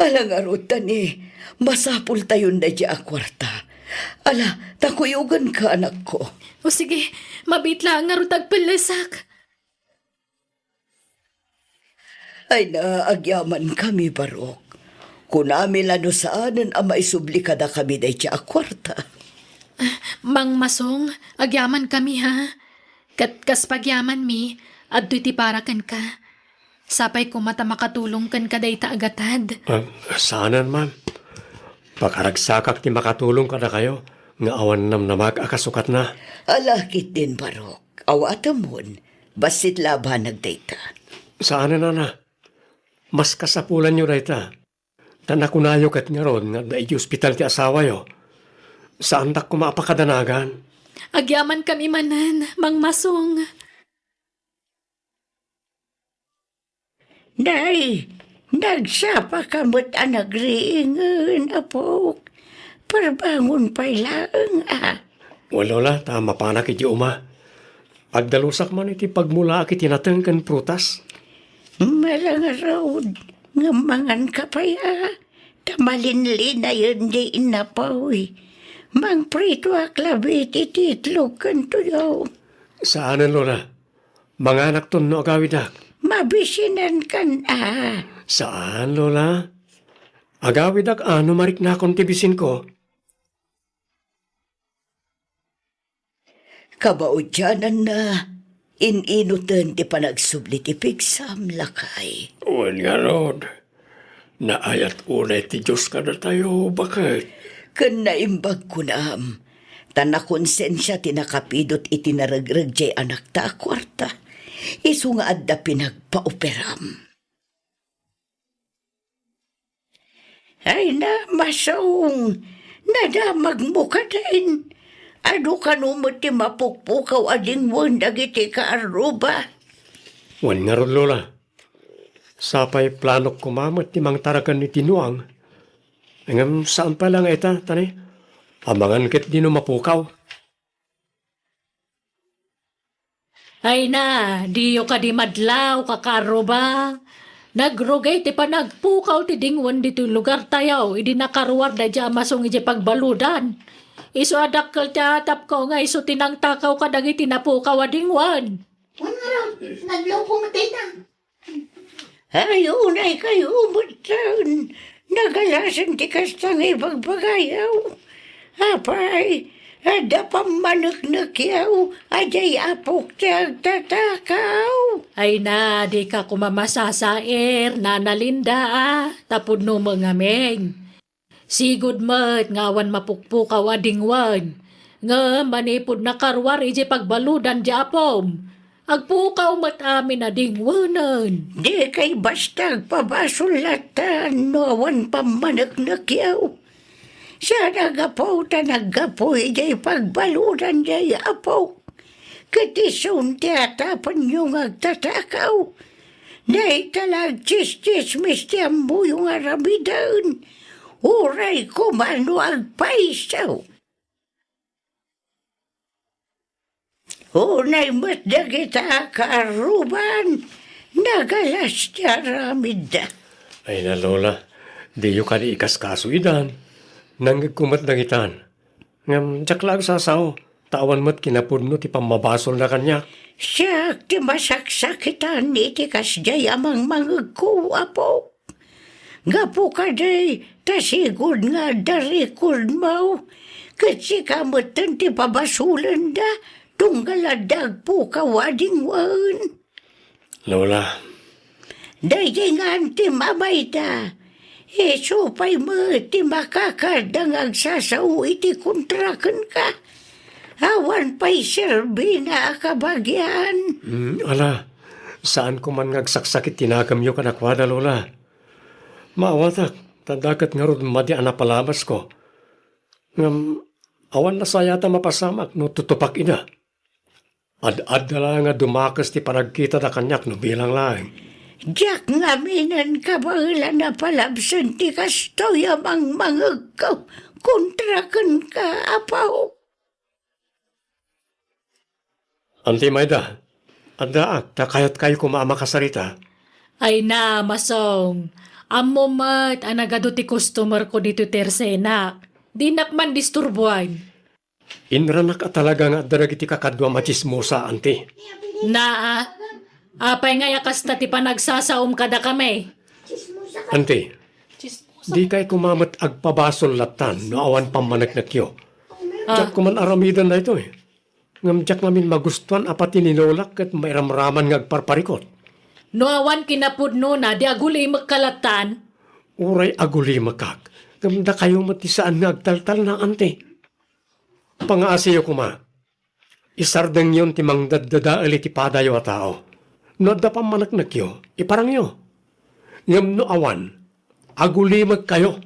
Ala ngarud, Tani, masapultayon daydiay a kuarta. Ala, ta kuyogenka, anakko. O sige, mabiit laeng ngarud ta agpellesak. Ay na, agyamankami, Barok. Kunami la no saanen a maisubli kadakami daydiay a kuarta. Mangmasong, agyamankami, ha? Ket kas pagyamanmi, adtoy ti para kenka. Sapay koma ta makatulong kenka dayta a gatad. Ah, saanen, ma'am. Pakaragsakak ti makatulong kadakayo nga awan namnamak a kasukatna. Ala ketdin, Barok. Awatemon, bassit la a banag dayta. Saanen, nana. Mas kasapulanyo dayta. Ta nakunayo ket ngarud nga adda idiay ospital ti asawayo. Saandak koma a pakadanagan. Agyamankami manen, Mangmasong. Nay, nagsapaka met a nagriingen, apok. Parbangon pay laeng, a. Wen, Lola, ta mapanak idiay uma. Agdalusak man iti pagmulaak iti nateng ken prutas. Ala ngarud, ngem manganka pay, a. Ta malinlinayen diay innapoy. Mangpritoak labi iti itlog ken tuyo. Saanen, Lola. Manganakton no agawidak. Mabisinankan, a. Saan, Lola. Agawidak a no mariknakon ti bisinko. Kabauddiananna, in-inuten ti panagsubli ti pigsam, lakay. Wen ngarud, naayat unay ti Dios kadatayo, baket. Ken naimbag kunam, ta nakonsensia ti nakapidut iti naregreg diay anakta a kuarta, isu nga adda pinagpaoperam. Ay na, Masong, nadamagmo kadin. Adu kano met ti mapukpukaw a dingwen dagiti kaarruba? Wen ngarud, Lola. Sapay planok koma met ti mangtaraken iti nuang. Ngem saan pay la nga ita, Tani. Amangan ketdi no mapukaw. Ay na, diyo kadi madlaw, kakaarruba. Nagrugay ti panagpukaw ti dingwen ditoy lugartayo idi nakaruar daydiay a Masong idiay pagbaludan. Isu a dakkel ti atapko nga isu ti nangtakaw kadagiti napukaw a dingwen. Wen ngarud, naglaw koma dayta. Ay, unay kayo metten. Nagalasen ti kasta nga ibagbagayo. Apay, adda pammaneknekyo a diay apok ti agtatakaw. Ay na, dika koma masasair, Nana Linda, a, ta pudno met ngamin. Sigud met nga awan mapukpukaw a dingwen. Ngem manipud nakaruar idiay pagbaludan ti apom, agpukaw met amin a dingwenen. Dikay basta agpabasol latta no awan pammaneknekyo. Saan a gapu ta naggapu idiay pagbaludan diay apok. Ket isun ti atapenyo nga agtatakaw. Dayta la agtsistsismis ti ammoyo nga aramiden. Uray koma no agpayso. Unay met dagita a kaarruban, nagalas ti aramidda. Ay na, Lola, diyo kadi ikaskaso idan. Nangngegko met dagitan. Ngem diak la agsasao, ta awan met kinapudno ti pammabasolda kaniak. Siak ti masaksakitan iti kasdiay a mangmangegko, Apo. Gapu kadi, ta sigud nga adda record mo, ket sika metten ti pabasolenda, tunggal adda agpukaw a dingwen. Lola. Daydi ngan ti mamayda. Isu pay met ti makakadda nga agsasao iti kontra kenka. Awan pay serbina a kabagian. Hmm, ala, saanko man nga agsaksakit ti nakemyo kadakuada, Lola. Maawatak, ta adda ket ngarud madi a napalabasko. Ngem, awan nasayaat a mapasamak no tutupak ida. Ad-adda la nga dumakes ti panagkitada kaniak no bilang laeng. Diak ngaminen kabaelan a palabsen ti kastoy a mangmangegko kontra kenka, Apo. Anti Maida, addaak ta kayatkayo koma a makasarita. Ay na, Masong. Ammo met a nagadu ti customer ko ditoy tersenak. Dinak man disturbuan. Inranak a talaga nga adda dagiti kakaduam a tsismosa, anti. Naa, apay ngay a kasta ti panagsasaom kadakami? Anti, dikay koma met agpabasol lattan no awan pammaneknekyo. Ah. Diak koma aramiden daytoy. Ngem diak ngamin magustuan a pati ni Lolak ket mairamraman nga agparparikot. No awan kinapudnona, di agulimekka lattan? Uray agulimekak, ngem dakayo met ti saan nga agtaltalna, anti. Pangaasiyo koma, isardengyon ti mangdaddadael iti padayo a tao. No adda pammaneknekyo, iparangyo. Ngem no awan, agulimekkayo.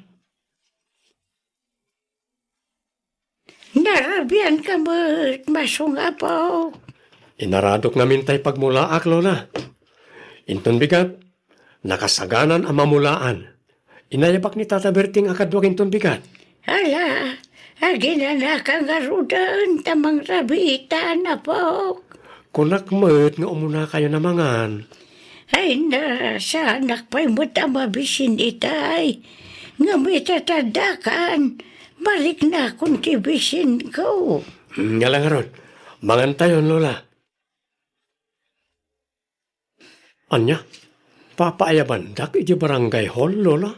Narabianka met, Masong Apo. Inaradok ngamin tay pagmulaak, Lola. Inton bigat, nakasaganan a mamulaan. Inayabak ni Tata Berting a kaduak inton bigat. Ala, aginanaka ngaruden ta mangrabiitan, Apok. Kunak met nga umunakayon a mangan. Ay na, saanak pay met a mabisin itay. Ngem ita ta addakan, mariknakon ti bisinko. Hmm, ngala ngarud, mangantayon, Lola. Ania? Papaayabandak iti barangay hall, Lola?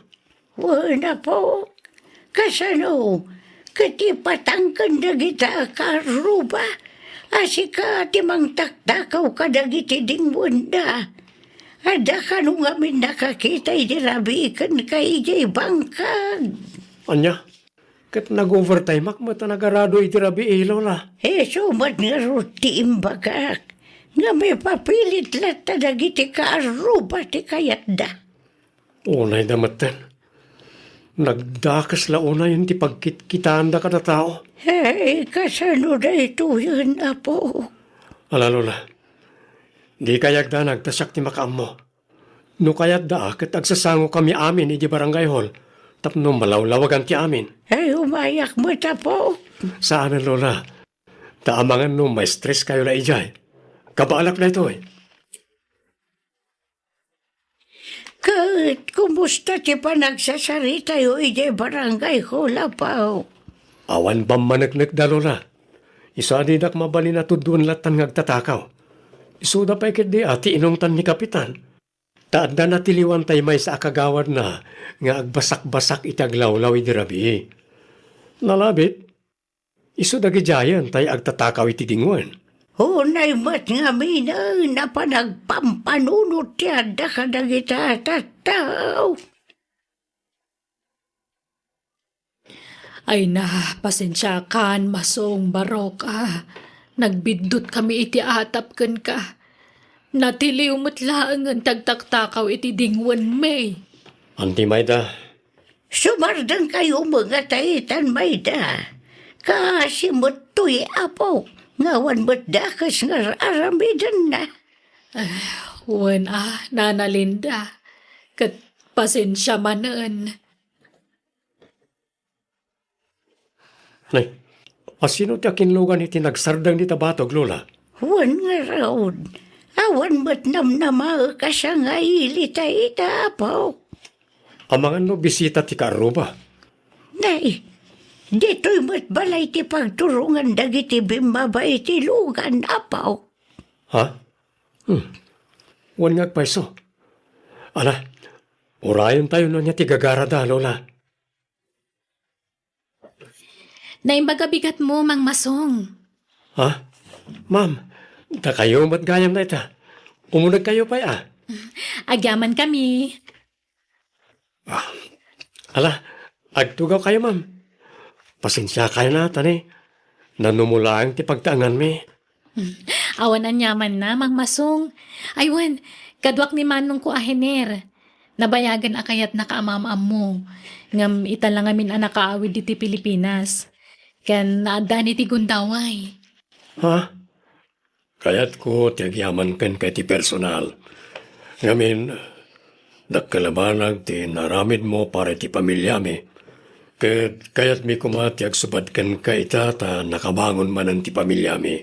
Wen, Apo. Kasano? Ket ipatangken dagita a kaarruba a sika ti mangtaktakaw kadagiti dingwenda. Adda kano ngamin nakakita idi rabii kenka idiay bangkag? Ania? Ket nag-overtimeak met a nagarado iti rabii, Lola. Isu met ngarud ti imbagak. Ngem ipapilit latta dagiti kaarruba ti kayatda. Unayda metten. Nagdakes la unayen ti pagkitkitaanda kada tao. Hey, kasano daytoyen, Apo? Ala, Lola. Dikay agdanag ta siak ti makaammo. No kayatda, ket agsasangokami amin iti barangay hall tapno malawlawagan ti amin. Ay, umayak met, Apo. Saanen, Lola. Ta amangan no ma-stress kayo la idiay. Kabaelak daytoy. Ket kumusta ti panagsasaritayo idiay barangay hall, Apo? Awan pammaneknekda, Lola. Isu a didak mabalin a tuddoen lattan nga agtatakaw. Isuda pay ketdi a ti inungtan ni Kapitan. Ta adda natiliwan tay maysa a kagawadna nga agbasakbasak iti aglawlaw idi rabii. Nalabit, isu dagidiayen tay agtatakaw iti dingwen. Unay met ngaminen a panagpampanunot ti adda kadagita a tattao. Ay na, pasensiakan, Masong Barok, a. Nagbiddut kami iti atap kenka. Natiliw met laengen ti agtaktakaw iti dingwenmi. Anti Maida. Sumardengkayo met nga taitan, Maida. Kaasi met toy, Apo, nga awan met dakes nga ar-aramidenna. Ah, wen a, Nana Linda. Ket pasensia manen. Nay, asino ti akinlugan iti nagsardeng dita batog, Lola? Wen ngarud, awan met namnamaek a sangaili ta ita, Apo. Amangan no bisita ti kaarruba? Nay, ditoy met balay ti pagturongan dagiti bimmaba iti lugan, Apo. Ha? Hmm. Wen nga agpayso. Ala, urayentayo no ania ti gagarada, Lola. Naimbag a bigatmo, Mang Masong. Ha? Ma'am, dakayo met gayam dayta. Umunegkayo pay a. Agyaman kami. Ah, ala, agtugawkayo, ma'am. Pasensiakayo na, ta ni, nanumulaeng ti pagtaenganmi. Awan aniamanna, Mang Masong. Ay wen, kaduak ni manongko a Hener. Nabayagen a kayatnaka a maam-ammo. Ngem ita la ngamin a nakaawid iti Pilipinas. Ken naaddan iti gundaway. Ha? Kayatko ti agyaman kenka iti personal. Ngamin, dakkel a banag ti naaramidmo para iti pamiliami. Ket kayatmi koma ti agsubad kenka ita ta nakabangon manen ti pamiliami.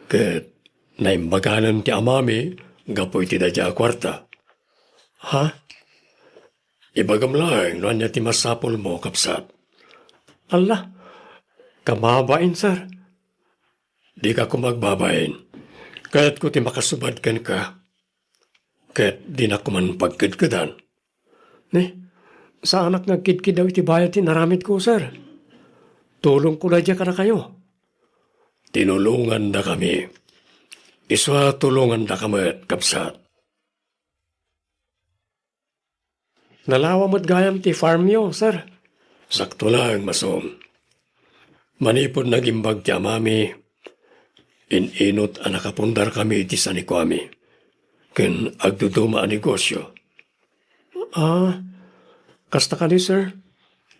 Ket Naimbaganen ti amami gapu iti daydiay a kuarta. Ha? Ibagam laeng no ania ti masapulmo, kabsat. Alla, kamabain, sir. Dika koma agbabain. Kayatko ti makasubad kenka. Ket dinak koma pagkedkedan. Ne, saanak nga agkidkidaw iti bayad ti inaramidko, sir. Tulongko daydiay kadakayo. Tinulongandakami. Isu a tulongandaka met, kabsat. Nalawa met gayam ti farmyo, sir. Sakto laeng, Masong. Manipud nagimbag ti amami, in-inut a nakapundarkami iti sanikuami ken agduduma a negosio. Ah, kasta kadi, sir?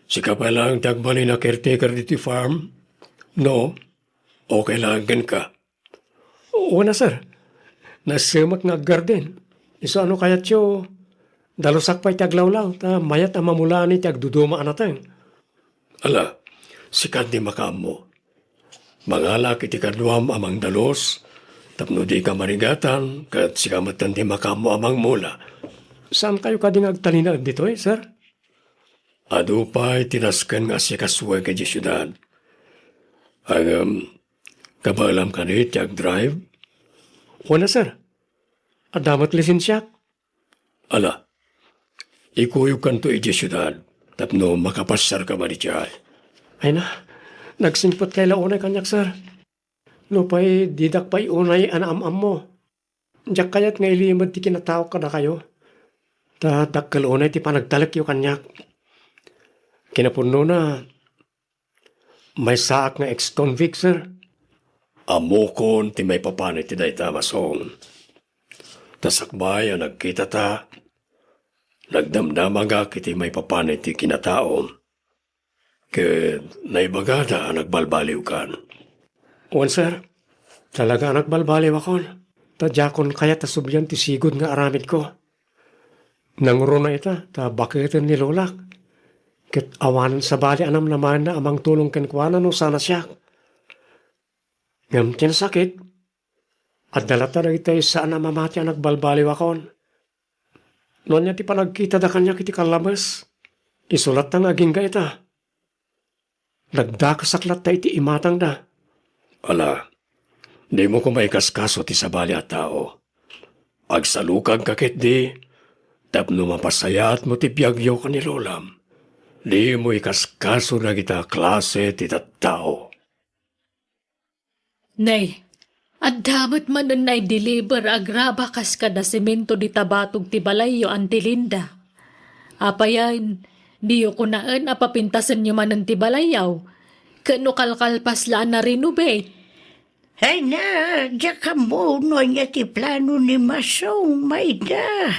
Sika pay laeng ti agbalin a caretaker ditoy farm? No? Okay laeng kenka? Wen a, sir. Nasemek nga aggarden. Isu a no kayatyo, dalusak pay ti aglawlaw, ta mayat a mamulaen iti agduduma a nateng. Ala, sika ti makaammo. Mangalak iti kaduam a mangdalus, tapno dika marigatan, ket sika metten ti makaammo a mangmula. Saankayo kadi nga agtalinaed ditoy, sir? Adu pay ti nasken nga asikasuek idiay siudad. Ngem, kabaelam kadi ti agdrive? Wen a, sir. Adda met lisensiak. Ala, ikuyogkanto idiay siudad tapno makapasiarka madi idiay. Ay na, nagsingpetkay la unay kaniak, sir. Nupay didak pay unay a naam-ammo. Diak kayat nga ilimed ti kinataok kadakayo. Ta dakkel unay ti panagtalekyo kaniak. Kinapudnona, maysaak nga ex-convict, sir. Ammokon ti maipapan iti dayta, Masong. Ta sakbay a nagkitata, nagdamdamagak iti maipapan iti kinataom. Ket naibagada a nagbalbaliwkan. Wen, sir. Talaga a nagbalbaliwakon. Ta diakon kayat a sublian ti sigud nga aramidko. Nanguruna ita ta baketen ni lolak. Ket awanen sabali a namnamaenna a mangtulong kenkuana no saan a siak. Ngem ti nasakit, adda latta dagiti saan a mamati a nagbalbaliwakon. No ania ti panagkitada kaniak iti kallabes, isu latta nga agingga ita. Nagdakasak latta iti imatangda. Ala, dimo koma ikaskaso ti sabali a tao. Agsalukagka ketdi tapno mapasayaatmo ti biagyo ken ni lolam. Dimo ikaskaso dagita klase ti tattao. Nay, adda met manen naideliver a graba kas kada semento dita batog ti balayyo, Auntie Linda. Apayen, diyo kunaen a papintasenyo manen ti balayyaw? Ket no kalkalpas la a na-renovate? Ay na, diak ammo no ania ti plano ni Masong, Mayda.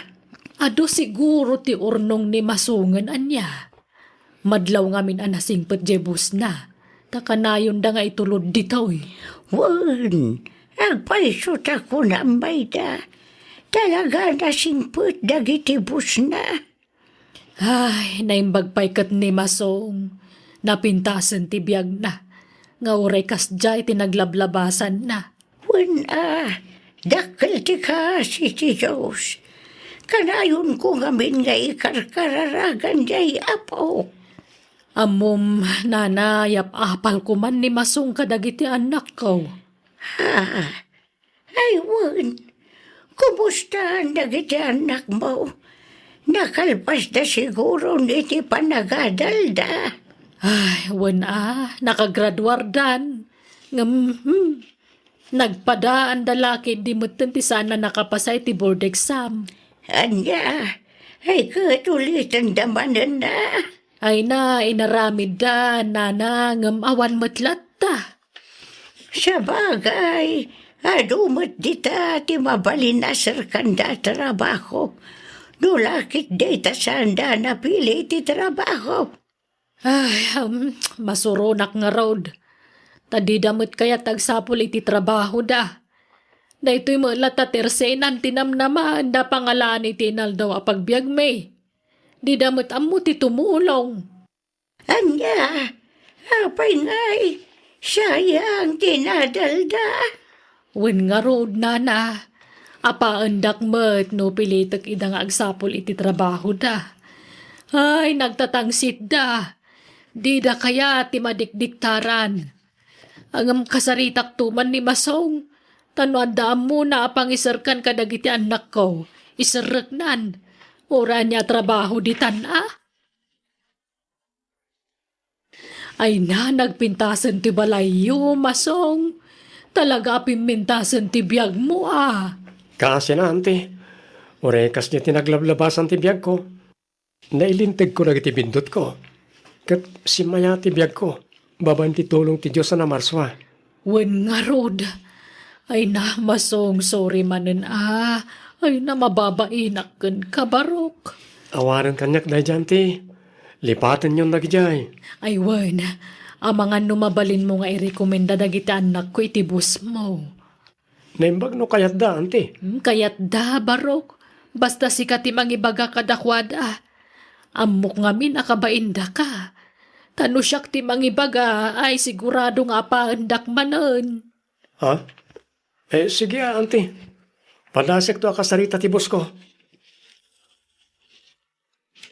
Adu siguro ti urnong ni Masongen ania. Madlaw ngamin a nasingpet diay busna, ta kanayonda nga itulod ditoy. Wen, agpayso ta kunam, Mayda. Talaga a nasingpet dagiti busna. Ay, naimbag pay ket ni Masong. Napintasen ti biagna, nga uray kasdiay ti naglablabasanna. Wen a, dakkel ti kaasi ti Dios. Kanayonko ngamin nga ikarkararagan diay Apo. Ammom, nana, yap-apalko man ni Masong kadagiti annakko. Ha? Ay, wen. Kumustaan dagiti annakmo? Nakalpasda siguron iti panagadalda. Ay, wen a, nakagraduardan. Ngem, hmm, nagpadaanda la ketdi metten ti saan a nakapasa iti board exam. Ania? Ay, ket ulitenda manen a? Ay na, inaramidda, nana, ngem awan met latta. Sabagay, adu met dita ti mabalin a serkanda a trabaho. No la ket dayta saanda a napili ti trabaho. Ay, um, masuronak ngarud. Ta dida met kayat agsapul iti trabahoda. Daytoy met latta ti ersenan ti namnamaenda a pangalaan iti inaldaw a pagbiagmi. Dida met ammo ti tumulong. Ania? Apay ngay? Sayang ti nadalda. Wen ngarud, nana, apaendak met no pilitek ida nga agsapul iti trabahoda. Ay, nagtatangsitda. Dida kayat ti madikdiktaran. Ngem kasaritak to man ni Masong, ta no adda ammona a pangiserkan kadagiti annakko, iserreknan. Uray ania a trabaho ditan a? Ay na, nagpintasen ti balayyo, Masong. Talaga a pimmintasen ti biagmo a. Kaasina, anti. Uray kasdiay ti naglablabasan ti biagko. Nailintegko dagiti bindutko. Ket simmaya ti biagko, babaen ti tulong ti Dios a namarsua. Wen ngarud. Ay na, Masong, sorry manen a. Ay na, mababainak kenka, Barok. Awanen kaniak daydiay, anti. Lipatenyon dagidiay. Ay wen, amangan no mabalinmo nga irekomenda dagiti annakko iti bossmo. Naimbag no kayatda, anti. Hmm, kayatda, Barok. Basta sika ti mangibaga kadakuada. Ammok ngamin a kabaindaka. Ta no siak ti mangibaga, ay sigurado nga apaendak manen. Ha? Eh, sige, ah, anti. Padasekto a kasarita ti bossko.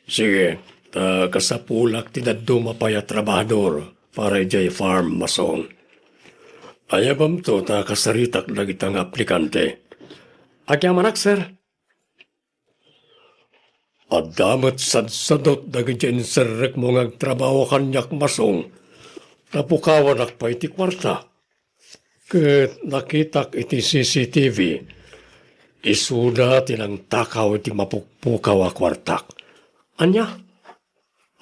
Sige, ta kasapulak ti dadduma pay a trabahador para idiay farm, Masong. Ayabamto ta kasaritak dagita nga aplikante. Agyamanak, sir. Adda met sadsadot dagiti inserrekmo nga agtrabaho kaniak, Masong. Napukawanak pay ti kuarta. Ket nakitak iti C C T V, isuda ti nangtakaw iti mapukpukaw a kuartak. Ania?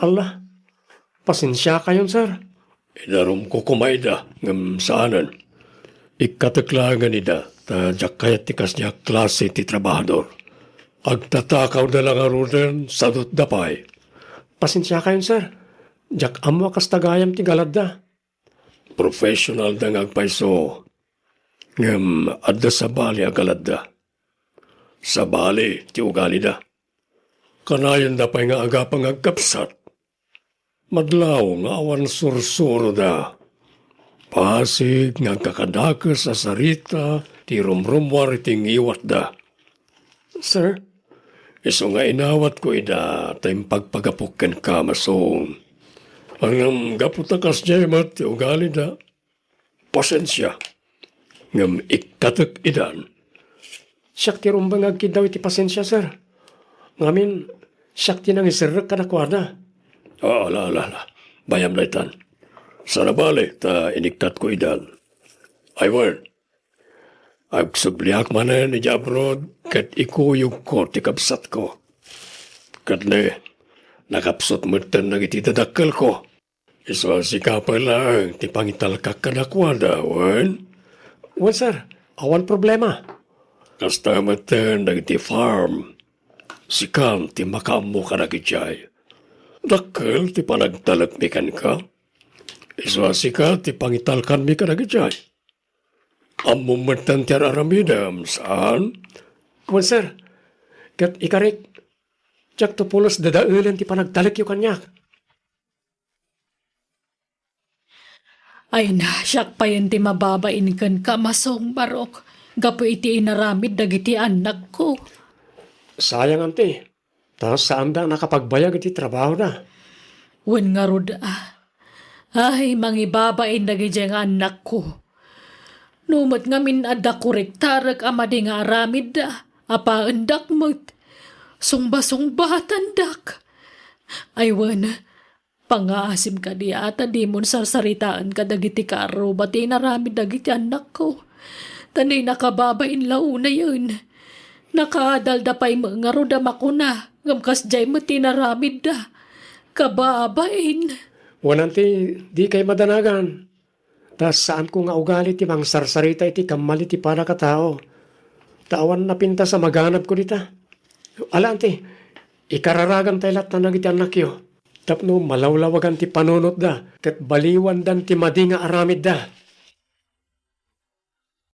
Alla, pasensiakayon, sir. Idarumko koma ida, ngem saanen. Ikkatek laengen ida, ta diak kayat ti kasdiay a klase ti trabahador. Agtatakawda la ngaruden, sadotda pay. Pasensiakayon, sir. Diak ammo a kasta gayam ti galadda. Professionalda nga agpayso, ngem adda sabali a galadda. Sabali ti ugalida. Kanayonda pay nga agapa nga agkabsat. Madlaw nga awan sursuroda. Pasig nga agkakadakes a sarita ti rumrummuar iti ngiwatda. Sir? Isu nga inawatko ida ta impagpagapok kenka, Masong. Ngem gapu ta kasdiay met ti ugalida, pasensia. Ngem ikkatek idan. Siak ti rumbeng nga agkiddaw iti pasensia, sir. Ngamin, siak ti nangiserrek kadakuada. Ah, ala, ala, ala. Bayam daytan. Saan a bale ta inikkatko idan. Ay wen, agsubliak manen idiay abroad ket ikuyogko ti kabsatko. Ket ne, nakapsut metten dagiti dadakkelko. Isu a sika pay laeng ti pangitalkak kadakuada, wen? Wen, sir. Awan problema. Kasta metten dagiti farm. Sikan ti makaammo kadagidiay. Dakkel ti panagtalekmi kenka. Isu a sika ti pangitalkanmi kadagidiay. Ammom metten ti ar-aramidem, saan? Wen, sir. Ket ikarik, diakto pulos dadaelen ti panagtalekyo kaniak. Ay na, siak payen ti mababain kenka, Masong Barok, gapu iti inaramid dagiti annakko. Sayang, anti. Ta saanda a nakapagbayag iti trabahoda. Wen ngarud a. Ay, mangibabain dagidiay nga annakko. No met ngamin adda kurektarek a madi nga aramidda, apaendak met. Sungba-sungbatandak. Ay wen, pangngaasim kadi a ta dimon sarsaritaen kadagiti kaarruba ti inaramid dagiti annakko. Ta ni nakababain la unayen. Nakaadalda pay met ngarud a makuna, ngem kasdiay met ti inaramidda. Kababain. Wen, anti, dikay madanagan. Ta saanko nga ugali ti mangsarsarita iti kammal iti padagkatao. Ta awan napintas a maganabko dita. Ala, anti, ikararagantay latta dagiti annakyo. Tapno malawlawagan ti panunotda, ket baliwandan ti madi nga aramidda.